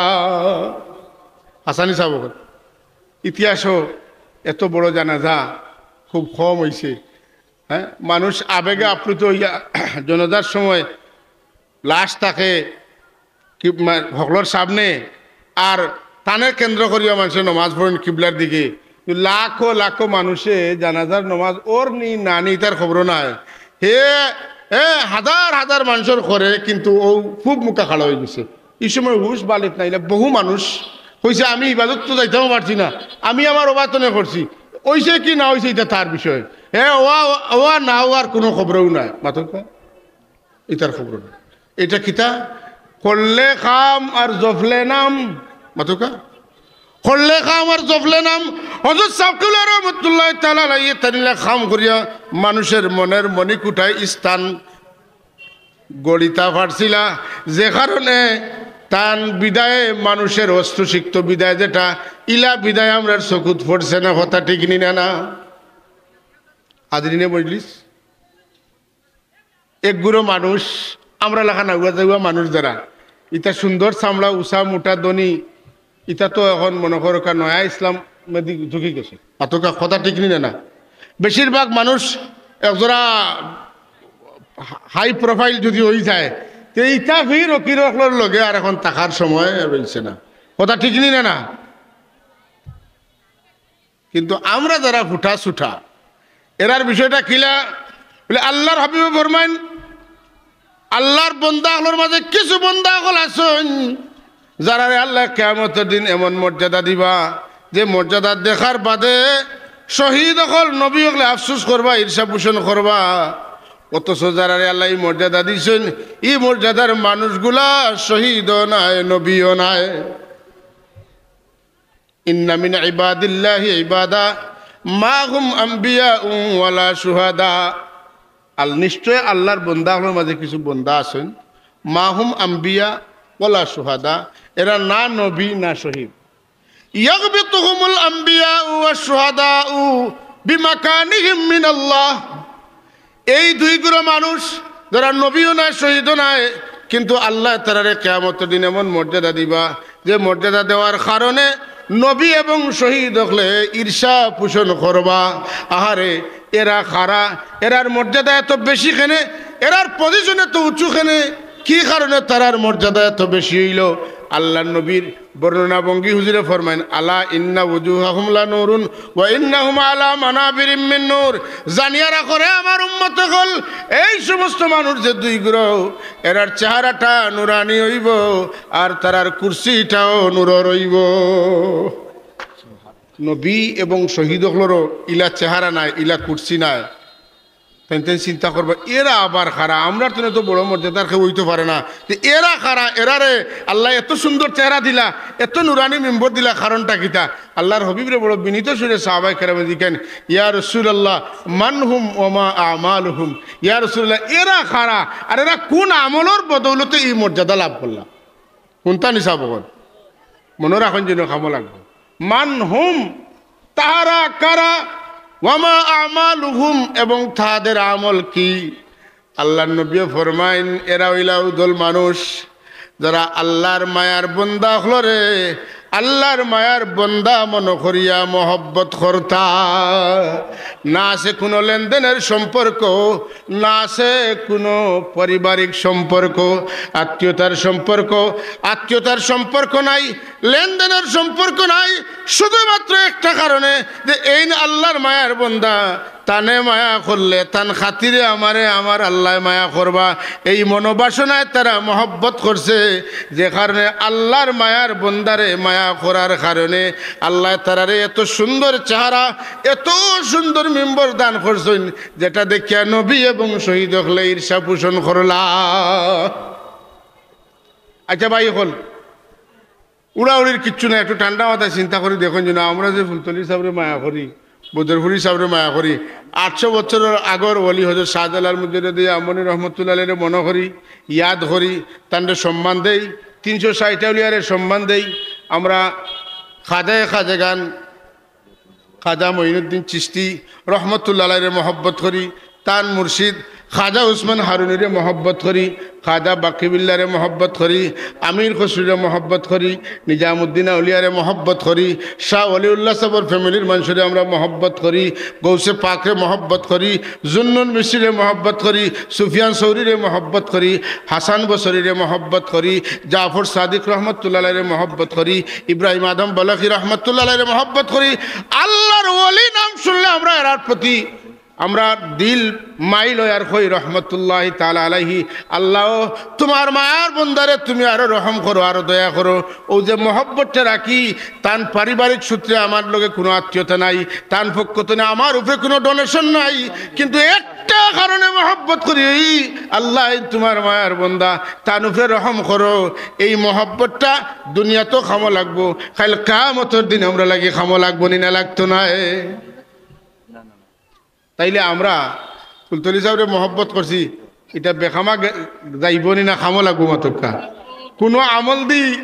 হাসানি সাব অকল, ইতিহাসো এত বড় জানাজা খুব কম অইছে। হ্যাঁ, মানুষ আবেগে আপ্লুত অইয়া জানাজার সময় লাশ থাকে কি-, মা-, হকলর সামনে, আর তানে কেন্দ্র করিয়া মানষে নমাজ পড়ইন কিবলার দিকে। লাখো লাখো মানষে জানাজার নমাজ অর নি না নি ইতার খবরও নাই। হে, হে হাজার হাজার মানষর করে, কিন্তু অউ পুব মুখা খাড়া অইগেছে। ই সময় হুশ বালিত নাইলে বহু মানুষ কইছে, "আমি ইবাদত তো যাইতামও পারছি না, আমি আমার অবাতনে করছি, অইছে কি না অইছে ইটা তার বিষয়, হে অওয়া, অওয়া না অওয়ার কুনু খবরও নাই।" মাতউক্কা। ইতার খবর নাই। ইটা কিতা? করলে কাম আর জফলে নাম। মাতউক্কা? করলে কাম আর জফলে নাম। হজরত সাব কিবলা রহমতুল্লাহ তাআলা আলাইহি তাইন ইলা কাম করিয়া মানষর মনর মণিকূটায় স্থান গড়িতা পারছিলা, যে কারণে তান বিদায়ে মানষর হস্তসিক্ত বিদায় যেটা, ইলা বিদায় আমরার চকুত পড়ছে না। কথা ঠিক নি না, না? হাজিরিনে মজলিস, এক গুরু মানুষ, আমরা লাখান আগুয়া যাগুয়া মানুষ যারা, ইতা সুন্দর চামড়া, উচা, মুটা, ধনী, ইতা তো এখন মনো করউক্কা নয়া ইসলাম মাদি ঢুকি গেছে। মাতউক্কা, কথা ঠিক নি না, না? বেশিরভাগ মানুষ একজরা high profile যদি অই যায়, তে ইতা ফির ফকির অকলর লগে আর এখন থাকার সময় রইছে না। কথা ঠিক নি না, না? কিন্তু আমরা যারা ফুটা ছুটা, এরার বিষয়টা কিলা? বুলে, আল্লাহর হাবিবে ফরমাইন, আল্লাহর বন্দা অকলর মাঝে কিছু বন্দা অকল আছইন, যারারে আল্লায় কিয়ামতর দিন এমন মর্যাদা দিবা, যে মর্যাদা দেখার বাদে শহীদ অকল, নবী অকলে আফসোস করবা, ঈর্ষা পোষণ করবা। অথচ যারারে আল্লায় ই মর্যাদা দিছইন, ই মর্যাদার মানুষগুলা শহীদও নায়, নবীও নায়। ইন্না মিন ইবাদিল্লাহি ইবাদা, মা হুম আম্বিয়া ওয়ালা শুহাদা। আল-, নিশ্চয় আল্লাহর বন্দা অকলর মাঝে কিছু বন্দা আছইন, মা হুম আম্বিয়া ওয়ালা শুহাদা, এরা না নবী না শহীদ। ইয়াগবিতুহুমুল আম্বিয়া ওয়া শুহাদা বিমাকানিহিম মিনাল্লাহ। এই দুই গুরু মানুষ, যারা নবীও নায়, শহীদও নায়, কিন্তু আল্লায় তারারে কিয়ামতর দিন এমন মর্যাদা দিবা, যে মর্যাদা দেওয়ার কারণে নবী এবং শহীদ অকলে ঈর্ষা পোষণ করবা। আহারে, এরা কারা, এরার মর্যাদা এত বেশি কেনে, এরার পজিশন এত উঁচু কেনে, কি কারণে তারার মর্যাদা এত বেশি অইলো? আল্লাহর নবীর বর্ণনা ভঙ্গি হুজুরে ফরমাইন, "আলা ইন্না উজুহাহুম লানুরুন ওয়া ইন্নাহুম আলা মানাবিরিম মিন নূর।" জানিয়া রাখো রে আমার উম্মত অকল, এই সমস্ত মানুষ যে দুই গুরু, এরার চেহারাটা নুরানি অইবো, আর তারার কুরসিটাও নূরর অইবো। নবী এবং শহীদ অকলরও ইলা চেহারা নাই, ইলা কুরসি নাই। তাইন তাইন চিন্তা করবা, এরা আবার কারা? আমরার তনে তো বড় মর্যাদার কেউ অইতো পারে না। তে এরা কারা? এরারে আল্লায় এত সুন্দর চেহারা দিলা, এত নুরানি মিম্বর দিলা, কারণটা কিতা? আল্লাহর হাবিবরে বড় বিনীত সুরে সাহাবায়ে কেরামে জিকাইন, "ইয়া রাসূলুল্লাহ, মান হুম ওয়া মা আমালুহুম?" ইয়া রাসূলুল্লাহ, এরা কারা? আর এরা কোন আমলর বদৌলতে এই মর্যাদা লাভ করলা? কোনটা নিশা বগল? মনো রাখইন যেন কামো লাগবো। মান হুম, তাহারা কারা, ওয়ামা আমালুহুম, এবং তাদের আমল কি? আল্লাহর নবীয়ে ফরমাইন, এরা অইলা অউ দল মানুষ, যারা আল্লাহর মায়ার বন্দা অকলরে আল্লাহর মায়ার বন্দা মনো করিয়া মহব্বত করতা। না আছে কোনো লেনদেনের সম্পর্ক, না আছে কোনো পারিবারিক সম্পর্ক, আত্মীয়তার সম্পর্ক, আত্মীয়তার সম্পর্ক নাই, লেনদেনের সম্পর্ক নাই, শুধুমাত্র একটা কারণে যে এইন আল্লাহর মায়ার বন্দা, তানে মায়া করলে তান খাতিরে আমারে আমার আল্লায় মায়া করবা, এই মনোবাসনায় তারা মহব্বত করছে, যে কারণে আল্লাহর মায়ার বন্দারে মায়া করার কারণে আল্লায় তারারে এত সুন্দর চেহারা, এত সুন্দর মিম্বর দান করছইন, যেটা দেখিয়া নবী এবং শহীদ অকলে ঈর্ষা পোষণ করলা। আচ্ছা ভাই অকল, উড়াউড়ির কিচ্ছু নাই, একটু ঠান্ডা মাথায় চিন্তা করি দেখইন যেন আমরা যে ফুলতলি সাবরে মায়া করি, বদরপুরি সাবরে মায়া করি, আটশো বছরর আগর ওলি হজরত শাহজালাল মুজাররদে ইয়ামনি রহমতুল্লাহ আলাইহিরে মনো করি, ইয়াদ করি, তানরে সম্মান দেই, তিনশো ষাইট আউলিয়ারে সম্মান দেই। আমরা খাজায়ে খাজেগান খাজা মঈনুদ্দিন চিশতি রহমতুল্লাহ আলাইহিরে মহব্বত করি, তান মুর্শিদ খাজা উসমান হারুনিরে মহব্বত করি, খাজা বাকিবিল্লারে মহব্বত করি, আমির খসরুরে মহব্বত করি, নিজামুদ্দিন আউলিয়ারে মহব্বত করি, শাহ ওলিউল্লাহ সাবর ফ্যামিলির মানষরে আমরা মহব্বত করি, গৌসে পাকরে মহব্বত করি, জুন্নুন মিশরিরে মহব্বত করি, সুফিয়ান সৌরিরে মহব্বত করি, হাসান বসরিরে মহব্বত করি, জাফর সাদিক রহমতুল্লাহ আলাইহিরে মহব্বত করি, ইব্রাহিম আদম বলখি রহমতুল্লাহ আলাইহিরে মহব্বত করি। আল্লাহর ওলি নাম শুনলে আমরা এরার প্রতি আমরা দিল মাইল অয় আর কই রহমতুল্লাহি তাআলা আলাইহি, আল্লাহ তুমার মায়ার বন্দারে তুমি আরো রহম করো, আরো দয়া করো। অউ যে মহব্বতটা রাখি, তান পারিবারিক সূত্রে আমার লগে কুনু আত্মীয়তা নাই, তান পক্ষ তনে আমার উপরে কুনু ডোনেশন নাই, কিন্তু একটা কারণে মহব্বত করি, আল্লাহ তুমার মায়ার বন্দা, তান উপরে রহম করো। এই মহব্বতটা দুনিয়াতও কামো লাগবো, কাইল কিয়ামতর দিন আমরার লাগি কামো লাগবো নি না লাগতো নায়? তাইলে আমরা ফুলতলি সাবরে মহব্বত করছি, ইটা বেকামো গে-, যাইবো নি না কামো লাগবো মাতউক্কা? কুনু আমল দি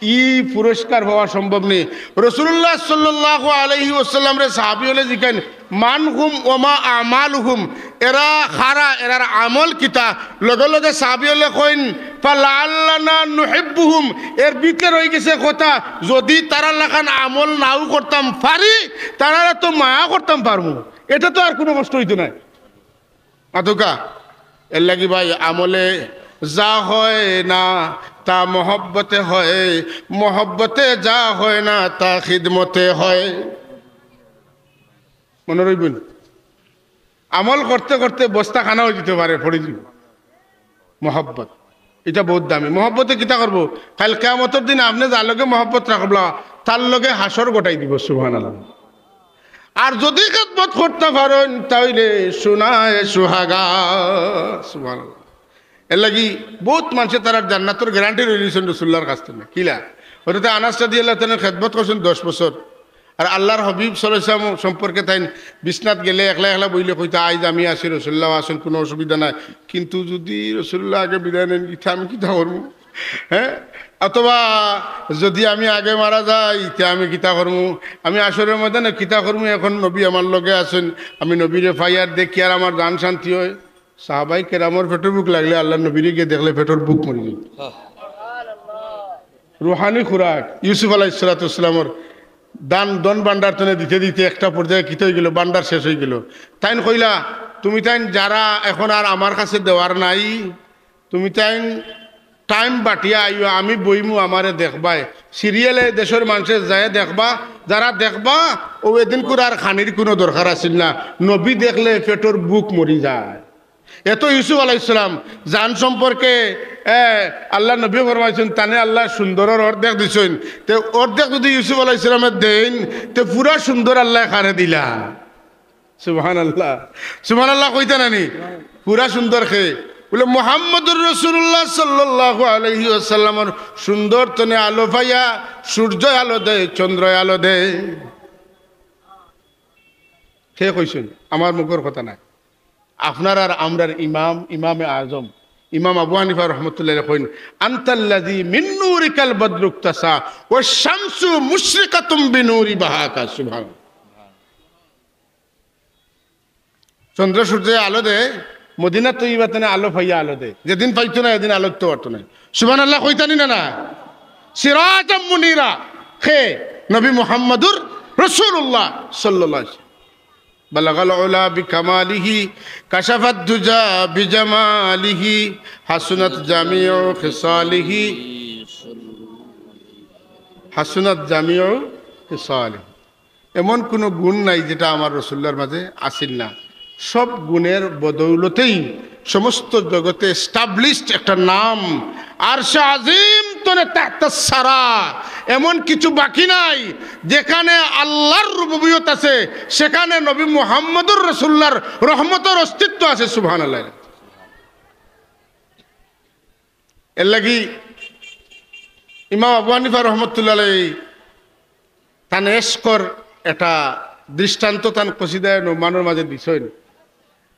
ই পুরস্কার পাওয়া সম্ভব নি। রাসূলুল্লাহ সাল্লাল্লাহু আলাইহি ওয়াসাল্লামরে সাহাবী অকলে জিকাইন, "মান হুম ওয়া মা আমালুহুম?" এরা কারা, এরার আমল কিতা? লগে লগে সাহাবী অকলে কইন, "ফালাআল্লানা নুহিব্বুহুম।" এর ভিতরে রইগেছে কথা, যদি তারার লাখান আমল নাও করতাম পারি, তারারে তো মায়া করতাম পারমু। ইটা তো আর কুনু কষ্ট অইতো নায়। মাতউক্কা? এরলাগি ভাই, আমলে যা হয় না তা মহব্বতে হয়, মহব্বতে যা হয় না তা খিদমতে হয়। মনো রইবো নি? আমল করতে করতে বস্তা কানা অইযিতো পারে, পড়ি যিবো। মহব্বত, ইটা বউত দামি। মহব্বতে কিতা করবো? কাইল কিয়ামতর দিন আপনে যার লগে মহব্বত রাখবা, তার লগে হাশর গটাই দিবো। সুবহানাল্লাহ। আর যদি খেদমত করতা পারইন, তাইলে সোনায় সোহাগা। সুবহানাল্লাহ। এরলাগি বউত মানষে তারার জান্নাতর গ্যারান্টি লইলিছইন রাসূলুল্লাহর কাছ তনে। কিলা? হযরতে আনাস রাদিয়াল্লাহু তাআলা খেদমত করছইন দশ বছর। আর আল্লাহর হাবিব সাল্লাল্লাহু আলাইহি ওয়াসাল্লাম সম্পর্কে তাইন বিছনাত গেলে একলা একলা বইলে কইতা, "আইজ আমি আছি, রাসূলুল্লাহ আছইন, কুনু অসুবিধা নাই।" কিন্তু যুদি রাসূলুল্লাহ আগে বিদায় নেইন, ইতা আমি কিতা করমু? হ্যাঁ? অথবা যুদি আমি আগে মারা যাই, ইতা আমি কিতা করমু? আমি হাশরর ময়দানে কিতা করমু? এখন নবী আমার লগে আছইন, আমি নবীরে পাইয়ার দেখিয়ার আমার জান শান্তি অয়। সাহাবায়ে কেরামর পেটর ভুক লাগলে আল্লাহর নবীরে গিয়া দেখলে পেটর ভুক মরি যায়। রুহানি খুরাক, ইউসুফ আলাইহিস সালাতু ওয়াস সালামর দান ধন ভান্ডার তনে দিতে দিতে একটা পর্যায়ে কিতা অইগেলো, ভান্ডার শেষ অইগেলো। তাইন কইলা, "তুমি তাইন যারা এখন আর আমার কাছে দেওয়ার নাই, তুমি তাইন টাইম বাটিয়া আইও, আমি বইমু, আমারে দেখবায়।" সিরিয়ালে দেশর মানষে যায় দেখবা, যারা দেখবা, অউ এদিনকুর আর খানির কুনু দরকার আছিল না। নবী দেখলে পেটর ভুক মরি যায়। এত ইউসুফ আলাইহিস সালাম জান সম্পর্কে, এ, আল্লাহর নবী ফরমাইছইন, তানে আল্লায় সুন্দরর অর্ধেক দিছইন। তে অর্ধেক যুদি ইউসুফ আলাইহিস সালামে দেইন, তে পুরা সুন্দর আল্লায় কারে দিলা? সুবহানাল্লাহ। সুবহানাল্লাহ কইতা নানি? পুরা সুন্দর কে? বলে, "মুহাম্মদুর রাসূলুল্লাহ সাল্লাল্লাহু আলাইহি ওয়াসাল্লামর সুন্দর তনে আলো পাইয়া সূর্য আলো দেয়, চন্দ্র আলো দেয়।" কে কইছইন? আমার মুখর কথা নায়। আপনার আর আমরার ইমাম, ইমামে আজম, ইমাম আবু হানিফা রহমতুল্লাহ কইন, "আনতাল্লাযী মিন নূরিকাল বাদরু ইকতাসা ওয়াশ শামসু মুশরিকাতুম বিনূরি বাহাকা।" সুবহানাল্লাহ। চন্দ্র সূর্য আলো দেয়, মদিনা তৈয়বা তনে আলো পাইয়া আলো দেয়। যেদিন পাইতো না, এদিন আলো দিতে পারতো না। সুবহানাল্লাহ কইতা নি না না? সিরাজাম মুনীরা। কে? নবী মুহাম্মদুর রাসূলুল্লাহ সাল্লাল্লাহু আলাইহি ওয়াসাল্লাম। বালাগাল উলা বিকামালিহি, কাশাফাদ দুজা বিজামালিহি, হাসুনাত জামিউ খিসালিহি, হাসুনাত জামিউ খিসালিহি। এমন কুনু গুণ নাই যেটা আমার রাসূলুল্লাহর মাঝে আছিল না। সব গুণের বদৌলতেই সমস্ত জগতে এস্টাবলিশড একটা নাম, আরশে আজিম তনে তাহতাস সারা। এমন কিছু বাকি নাই যেখানে আল্লাহর রুবুবিয়ত আছে, সেখানে নবী মুহাম্মদুর রাসূলুল্লাহর রহমতের অস্তিত্ব আছে। সুবহানাল্লাহ। এর লাগি ইমাম আবু হানিফা রহমতুল্লাহ আলাইহি তান এশকর একটা দৃষ্টান্ত তান কসিদায়ে নুমানর মাঝে দিছইন।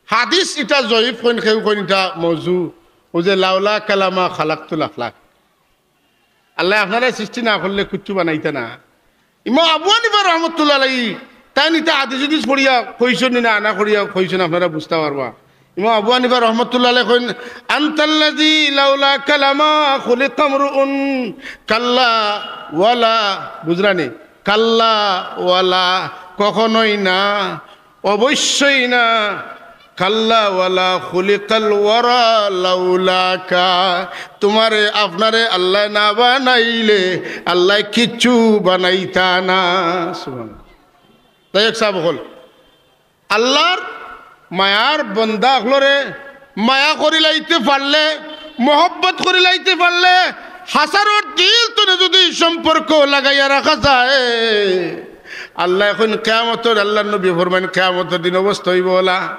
হাদিস ইটা জয়ীফ কইন, কেউ কইন ইটা মৌজু। অউ যে, "লাউলা কালামা খালাকতুল আফলাক।" আল্লায় আপনারে সৃষ্টি না করলে কিচ্ছু বানাইতা না। ইমাম আবু হানিফা রহমতুল্লাহ আলাইহি তাইন ইতা হাদিস উদিস পড়িয়া কইছইন নি না, আনা করিয়া কইছইন, আপনারা বুঝতা পারবা। ইমাম আবু হানিফা রহমতুল্লাহ আলাইহি কইন, "আনতাল্লাযী লাউলা কালামা খুলিকা মরুউন কাল্লা ওয়ালা।" বুঝরা নি? কাল্লা ওয়ালা, কখনোই না, অবশ্যই না। কাল্লা ওয়ালা খুলিকাল ওয়ারা লাউলাকা। তুমারে, আপনারে আল্লায় না বানাইলে আল্লায় কিচ্ছু বানাইতা না। সুবহানাল্লাহ। তাই এক সাব হল, আল্লাহর মায়ার বন্দা অকলরে মায়া করিলাইতে পারলে, মহব্বত করিলাইতে পারলে, হাজারোর দিল তনে যুদি সম্পর্ক লাগাইয়া রাখা যায়, আল্লায় কইন কিয়ামতর, আল্লাহর নবী ফরমাইন, কিয়ামতর দিন অবস্থা অইবো অলা।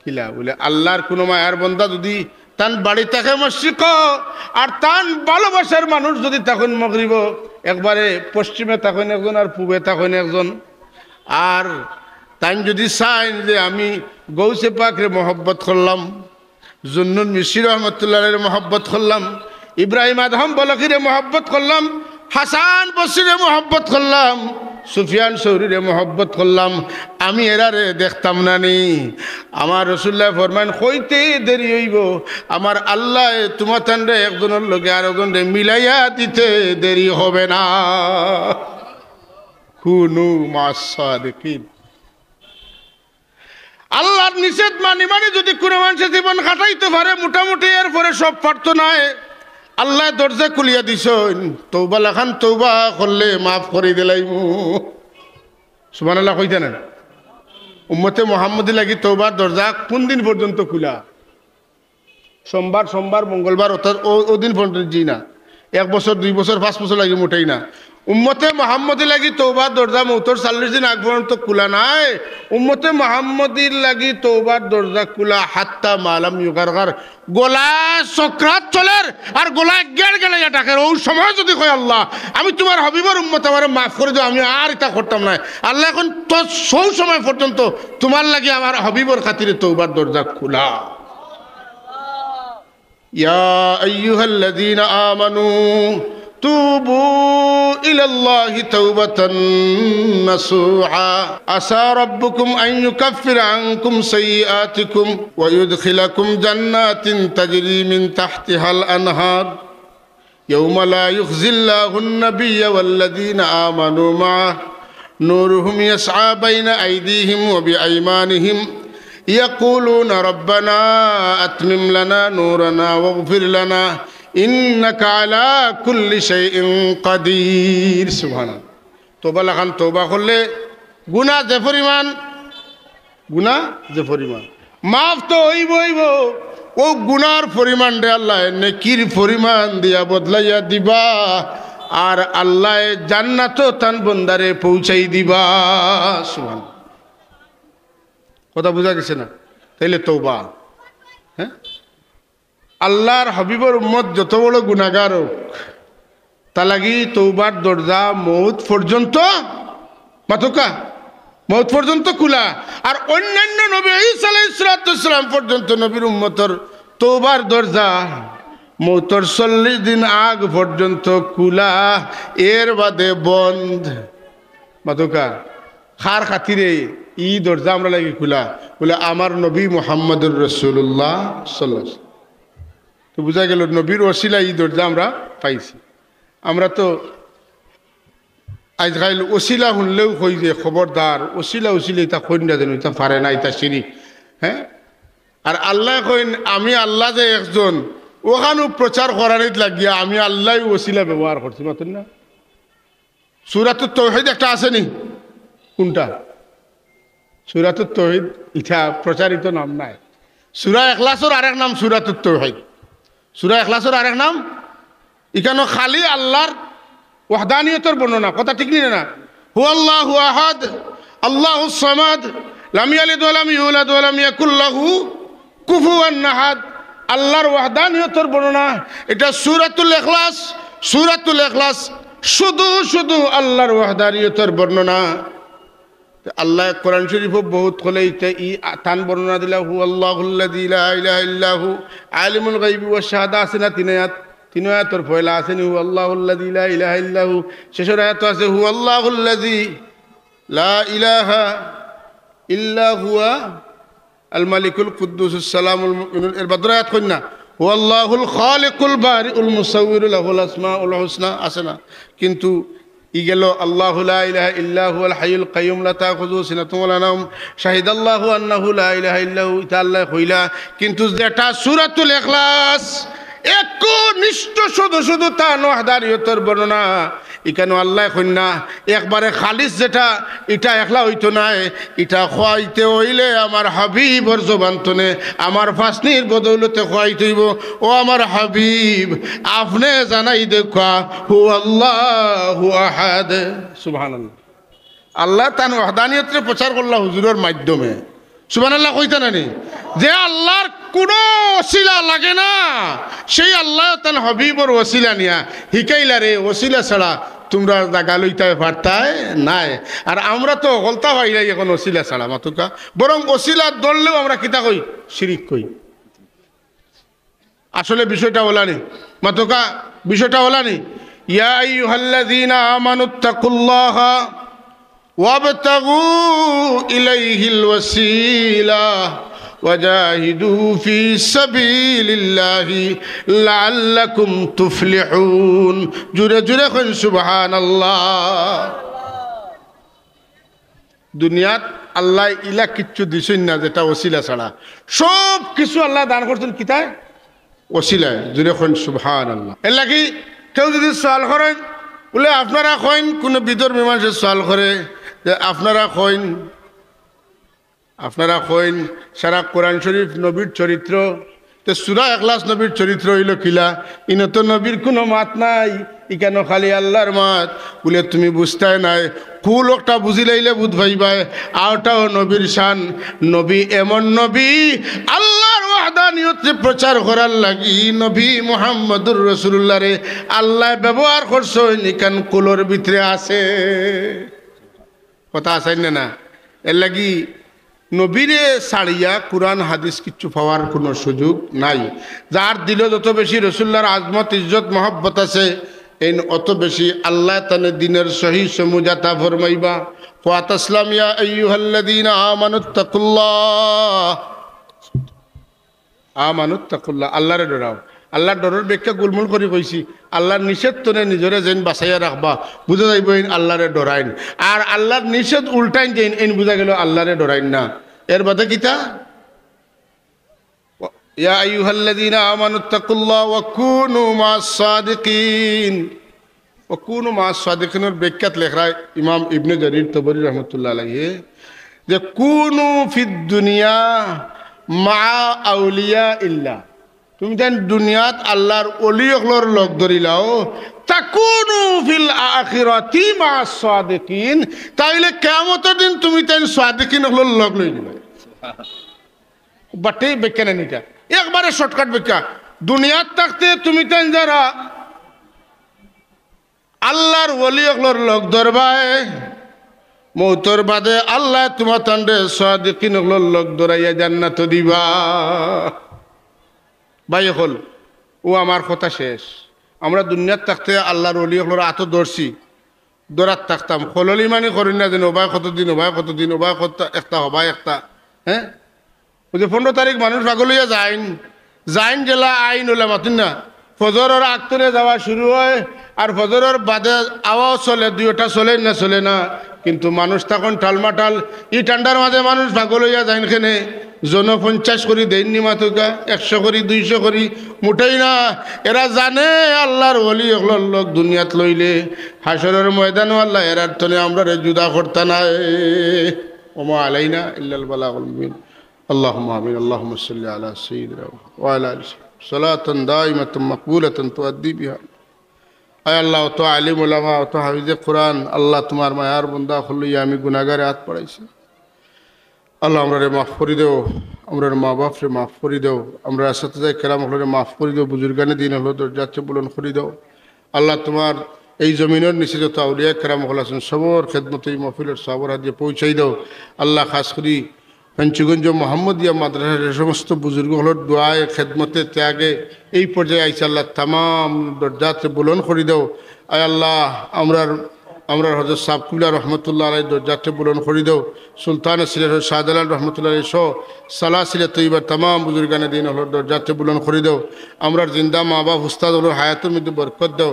কিলা? বলে, আল্লাহর কুনু মায়ার বন্দা যুদি তান বাড়ি থাকে মশরিকো, আর তান ভালোবাসার মানুষ যুদি থাকইন মগরিবো, একবারে পশ্চিমে থাকইন একজন আর পূবে থাকইন একজন, আর তাইন যুদি চাইন যে আমি গৌসে পাকরে মহব্বত করলাম, জুন্নুন মিশরি রহমতুল্লাহ আলাইহিরে মহব্বত করলাম, ইব্রাহিম আদহাম বলখিরে মহব্বত করলাম, হাসান বসরিরে মহব্বত করলাম, সুফিয়ান সৌরিরে মহব্বত করলাম, আমি এরারে দেখতাম না নি? আমার রাসূলুল্লায় ফরমাইন, কইতে দেরি অইবো, আমার আল্লায় তুমাতানরে একজনর লগে আরোজনরে মিলাইয়া দিতে দেরি হবে না। কুনু মা'আস সাদিকিন। আল্লাহর নিষেধ মানি মানি যুদি কুনু মানষে জীবন কাটাইতো পারে, মোটামুটি এরপরে সব পারতো নায়। আল্লায় দরজা খুলিয়া দিছইন, তওবা লাখান তওবা করলে মাফ করি দিলাইমু। সুবহানাল্লাহ কইতা না? উম্মতে মুহাম্মদী লাগি তওবার দরজা কুন দিন পর্যন্ত খুলা? সোমবার, সোমবার, মঙ্গলবার, অর্থাৎ অউ, অউ দিন পর্যন্ত, জি না। এক বছর, দুই বছর, পাঁচ বছর লাগি মোটেই না। উম্মতে মোহাম্মদীর লাগি তওবার দরজা মৌতর চল্লিশ দিন আগ পর্যন্ত খুলা নাই। উম্মতে মোহাম্মদীর লাগি তওবার দরজা খুলা হাত্তা মা লাম ইউগারগার। গলায় সকরাত চলের আর গলায় গেড় গেড়াইয়া ডাকের। অউ সময় যুদি কয়, "আল্লাহ, আমি তুমার হাবিবর উম্মত, আমারে মাফ করি দেও, আমি আর ইতা করতাম নায়।" আল্লায় কইন, "তো সৌ সময় পর্যন্ত তুমার লাগি আমার হাবিবর খাতিরে তওবার দরজা খুলা।" يا أيها الذين آمنوا توبوا إلى الله توبة نصوحا عسى ربكم أن يكفر عنكم سيئاتكم ويدخلكم جنات تجري من تحتها الأنهار يوم لا يخزي الله النبي والذين آمنوا معه نورهم يسعى بين أيديهم وبأيمانهم يقولون ربنا أتمم لنا نورنا واغفر لنا إنك على كل شيء قدير। সুবহানাল্লাহ। তওবা লাখান তওবা করলে গুনা যে পরিমাণ, গুনা যে পরিমাণ, মাফ তো অইবো, অইবো। অউ গুনার পরিমাণরে আল্লায় নেকির পরিমাণ দিয়া বদলাইয়া দিবা, আর আল্লায় জান্নাতো তান বন্দারে পৌঁছাই দিবা। সুবহান। কথা বুঝা গেছে না? তাইলে তওবা, হ্যাঁ? আল্লার হাবিবর উম্মত যত বড় গুনাগার অউক, তার লাগি তওবার দরজা মউত পর্যন্ত, মাতউক্কা, মউত পর্যন্ত খুলা। আর অইন্যান্য নবী ঈসা আলাইহিস সালাতু ওয়াস সালাম পর্যন্ত নবীর উম্মতর তওবার দরজা মউতর চল্লিশ দিন আগ পর্যন্ত খুলা, এর বাদে বন্ধ। মাতউক্কা, কার খাতিরে ই দরজা আমরার লাগি খুলা? বলে, আমার নবী মুহাম্মদুর রাসূলুল্লাহ সাল্লাল্লাহু আলাইহি ওয়াসাল্লাম। তো বুঝা গেল, নবীর ওসিলায় ই দরজা আমরা পাইছি। আমরা তো আইজকাইল ওসিলা হুনলেউ কই যে, খবরদার, ওসিলা, ওসিলা, ইতা কইন না যেন, ইতা পারে না, ইতা শিরিক। হ্যাঁ? আর আল্লায় কইন, আমি আল্লাহ যে একজন, অখানউ প্রচার করানিত লাগিয়া আমি আল্লায় ওসিলা ব্যবহার করছি, মাতইন না? সূরাতুত তাওহীদ একটা আছে নি? কুনটা? সূরাতুত তাওহীদ, ইটা প্রচারিত নাম নায়। সূরা ইখলাসর আরেক নাম সূরাতুত তাওহীদ। সূরা ইখলাসর আরেক নাম, ইখানো খালি আল্লার ওয়াহদানিয়তর বর্ণনা। কথা ঠিক নি না? হুয়াল্লাহু আহাদ, আল্লাহুস সামাদ, লাম ইয়ালিদ ওয়া লাম ইউলাদ ওয়া লাম ইয়াকুল লাহু কুফুয়ান আহাদ। আল্লার ওয়াহদানিয়তর বর্ণনা। ইটা সূরাতুল ইখলাস, সূরাতুল ইখলাস শুধু শুধু আল্লার ওয়াহদানিয়তর বর্ণনা। তে আল্লায় কোরআন শরীফো বহুত খোলে ইতা ই আ-, তান বর্ণনা দিলা, হুয়াল্লাহুল্লাযী লা ইলাহা ইল্লা হু, আলিমুল গায়বি ওয়াশ শাহাদা আছে না তিন আয়াত? তিন আয়াতর পয়লা আছে নি, হুয়াল্লাহুল্লাযী লা ইলাহা ইল্লা হু। শেষর আয়াতো আছে, হুয়াল্লাহুল্লাযী লা ইলাহা ইল্লা হুয়া আল মালিকুল কুদ্দুসুস সালামুল মুমিনুল। এর বাদর আয়াত কইন না, হুয়াল্লাহুল খালিকুল বারিউল মুসাউবিরু লাহুল আসমাউল হুসনা, আছে না? কিন্তু ই গেল, আল্লাহু লা ইলাহা ইল্লা হুয়াল হাইয়ুল কাইয়ুম লা তাখুযুহু সিনাতুন ওয়া লা নাওম, শাহিদাল্লাহু আন্নাহু লা ইলাহা ইল্লা হু, ইতা আল্লায় কইলা। কিন্তু যেটা সূরাতুল ইখলাস, একনিষ্ঠ শুধু শুধু তান ওয়াহদানিয়তর বর্ণনা, ইখানো আল্লায় কইন না, একবারে খালিস যেটা, ইটা একলা অইতো নায়, ইটা কইতে অইলে আমার হাবিবর জবান তনে, আমার ফাসনির বদৌলতে কইতে অইবো, ও আমার হাবিব, আপনে জানাই দেউক্কা, হুয়াল্লাহু আহাদ। সুবহানাল্লাহ। আল্লায় তান ওয়াহদানিয়তরে প্রচার করলা হুজুরর মাধ্যমে। সুবহানাল্লাহ কইতা না নি? যে আল্লার কুনু ওসিলা লাগে না, সেই আল্লায় তান হাবিবর ওসিলা নিয়া হিকাইলা রে, ওসিলা ছাড়া তুমরা জাগা লইতায় পারতায় নায়। আর আমরা তো হকলতা পাইলাই অখন ওসিলা ছাড়া, মাতউক্কা। বরং ওসিলা ধরলেউ আমরা কিতা কই? শিরিক কই। আসলে বিষয়টা অলা নি, মাতউক্কা, বিষয়টা অলা নি। ইয়া আইয়ুহাল্লাযীনা আমানুত্তাকুল্লাহা ওয়াবতাগু ইলাইহিল ওয়াসিলা ওয়াজাহিদু ফি সাবিলিল্লাহি লাআল্লাকুম তুফলিহুন। জুরে জুরে কইন সুবহানাল্লাহ। দুনিয়াত আল্লায় ইলা কিচ্ছু দিছইন না যেটা ওসিলা ছাড়া। সব কিছু আল্লায় দান করছইন কিতায়? ওসিলায়। জুরে কইন সুবহানাল্লাহ। এর লাগি কেউ যুদি সওয়াল করইন, বলে, আপনারা কইন, কুনু বিধর্মী মানষে সওয়াল করে যে, আপনারা কইন, আপনারা কইন, সারা কোরআন শরীফ, নবীর চরিত্র, তে সূরা ইখলাস নবীর চরিত্র অইলো কিলা? ইনো তো নবীর কুনু মাত নাই, ইখানো খালি আল্লার মাত। বুলে, তুমি বুঝতায় নায়, কুল অকটা বুঝিলাইলে বুঝ পাইবায়। অউটাও নবীর শান। নবী এমন নবী, আল্লার ওয়াহদানিয়তরে প্রচার করার লাগি নবী মুহাম্মদুর রাসূলুল্লাহরে আল্লায় ব্যবহার করছইন, ইখান কুলর ভিতরে আছে। কথা আছে না, না? এরলাগি নবীরে ছাড়িয়া কুরআন হাদিস কিচ্ছু পাওয়ার কুনু সুযোগ নাই। যার দিলো যত বেশি রাসূলুল্লাহর আজমত, ইজ্জত, মহব্বত আছে, এইন অত বেশি আল্লায় তানে দ্বীনর সহি সমুজ আতা ফরমাইবা। কওয়াত আসলাম, ইয়া আইয়ুহাল্লাযীনা আমানুত্তাকুল্লাহ। আমানুত্তাকুল্লাহ, আল্লারে ডরাও। আল্লার ডরর ব্যাখ্যা গুলমুল করি কইছি। আল্লার নিষেধ তনে নিজরে যেইন বাচাইয়া রাখবা, বুঝা যাইবো এইন আল্লারে ডরাইন। আর আল্লার নিষেধ উল্টাইন যেইন, এইন বুঝা গেলো আল্লারে ডরাইন না। এর বাদে কিতা? ইয়া আইয়ুহাল্লাযীনা আমানুত্তাকুল্লাহ ওয়া কুনু মা'আস সাদিকিন। ওয়া কুনু মা'আস সাদিকিনর ব্যাখ্যাত লেখরা ইমাম ইবনে জারির তবরী রহমতুল্লাহ আলাইহি যে, কুনু ফিদ দুনিয়া মা'আ আউলিয়া ইল্লাহ। তুমি যেন দুনিয়াত আল্লার ওলি অকলর লগ ধরিলাও, তাকুনু ফিল আখিরাতি মা'আস সাদিকিন, তাইলে কিয়ামতর দিন তুমি তাইন সাদিকিন অকলর লগ লই দিবায়। বাটে বেকেনে নিতা, একবারে shortcut ব্যাখ্যা। দুনিয়াত থাকতে তুমি তাইন যারা আল্লার ওলি অকলর লগ ধরবায়, মউতর বাদে আল্লায় তুমার তানরে সাদিকিন অকলর লগ ধরাইয়া জান্নাত দিবা। ভাই অকল, অউ আমার কথা শেষ। আমরা দুনিয়াত থাকতে আল্লার ওলি অকলর আতো ধরছি, ধরাত থাকতাম। খলল ইমানি করি না যেন, ওবায় কতদিন, ওবায় কতদিন, ওবায় কত একটা, হবায় একটা, হ্যাঁ? অউ যে পনরো তারিখ মানুষ পাগল অইয়া যাইন, যাইন যেলা আইন অলা মাতিন না। ফজরর আগ তনে যাওয়া শুরু অয়, আর ফজরর বাদে আওয়াও চলে, দুইওটা চলে না, চলে না। কিন্তু মানুষ তখন টালমাটাল, ই ঠান্ডার মাঝে মানুষ পাগল অইয়া যাইন কেনে, জন পঞ্চাশ করি দেইন নি মাতুক্কা, একশো করি, দুইশো করি, মুটেই না। এরা জানে আল্লার ওলি অকলর লগ দুনিয়াত লইলে হাশরর ময়দানো আল্লায় এরার তনে আমরারে জুদা করতা নায়। ওমা আলাইনা ইল্লাল বালাগুল মুবিন। আল্লাহুম্মা আমিন। আল্লাহুম্মা সাল্লি আলা সাইয়্যিদিনা ওয়া আলা আলি সালাতান দাইমাতান মাকবুলাতান তুআদ্দি বিহা। আয় আল্লাহ, অত আলিম ওলামা, অত হাফিজে কোরআন, আল্লাহ তুমার মায়ার বন্দা অকল লইয়া আমি গুনাগারে আত বাড়াইছি। আল্লাহ, আমরারে মাফ করি দেও, আমরার মা বাপরে মাফ করি দেও, আমরার আসাতিজায়ে কেরাম অকলরে মাফ করি দেও, বুজুর্গানে দিন অকলর দরজাতে বুলন্দ করি দেও। আল্লাহ, তুমার এই জমিনর নিচে যত আউলিয়া কেরাম অকল আছইন, সবর খেদমতে ই মহফিলর সওয়াবর হাদিয়া পৌঁছাই দেও। আল্লাহ, খাস করি ফেঞ্চুগঞ্জ মোহাম্মদিয়া মাদ্রাসার যে সমস্ত বুজুর্গ অকলর দোয়ায়, খেদমতে, ত্যাগে এই পর্যায়ে আইছে, আল্লাহ, তামাম দরজাতে বুলন্দ করি দেও। আয় আল্লাহ, আমরার, আমরার হজরত সাব কিবলা রহমতুল্লাহ আলাইহির দরজাতে বুলন্দ করি দেও। সুলতানে সিলেট হজরত শাহজালাল রহমতুল্লাহ আলাইহি সহ সালাসিলে তৈবার তামাম বুজুর্গানে দিন অকলর দরজাতে বুলন্দ করি দেও। আমরার জিন্দা মা বাপ উস্তাদ অকলর হায়াতর মধ্যে বরকত দেও।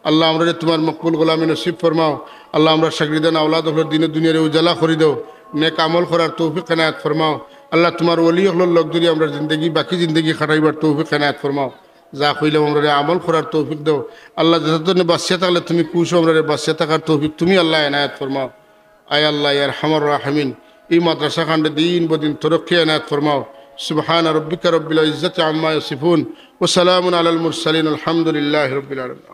আল্লাহ, আমরারে তুমার মকবুল গোলামি নসিব ফরমাও। আল্লাহ, আমরার শাগরিদান আওলাদ অকলর দিনে দুনিয়ারে উজালা করি দেও। নেক আমল করার তৌফিক এনায়েত ফরমাও। আল্লাহ, তুমার ওলি অকলর লগ ধরি আমরার জিন্দেগি, বাকি জিন্দেগি কাটাইবার তৌফিক এনায়েত ফরমাও। যা কইলাম, আমরারে আমল করার তৌফিক দেও। আল্লাহ, যতদিন বাঁচিয়া থাকলে তুমি খুশ অও, আমরারে বাঁচিয়া থাকার তৌফিক তুমি, আল্লাহ, এনায়েত ফরমাও। আয় আল্লাহ, ইয়া আরহামার রাহিমিন, ই মাদ্রাসা খানরে দিন বদিন তরক্কি এনায়েত ফরমাও। সুবহানা রাব্বিকা রাব্বিল ইজ্জাতি আম্মা ইয়াসিফুন, ওয়া সালামুন আলাল মুরসালিন, আলহামদুলিল্লাহি রাব্বিল আলামিন।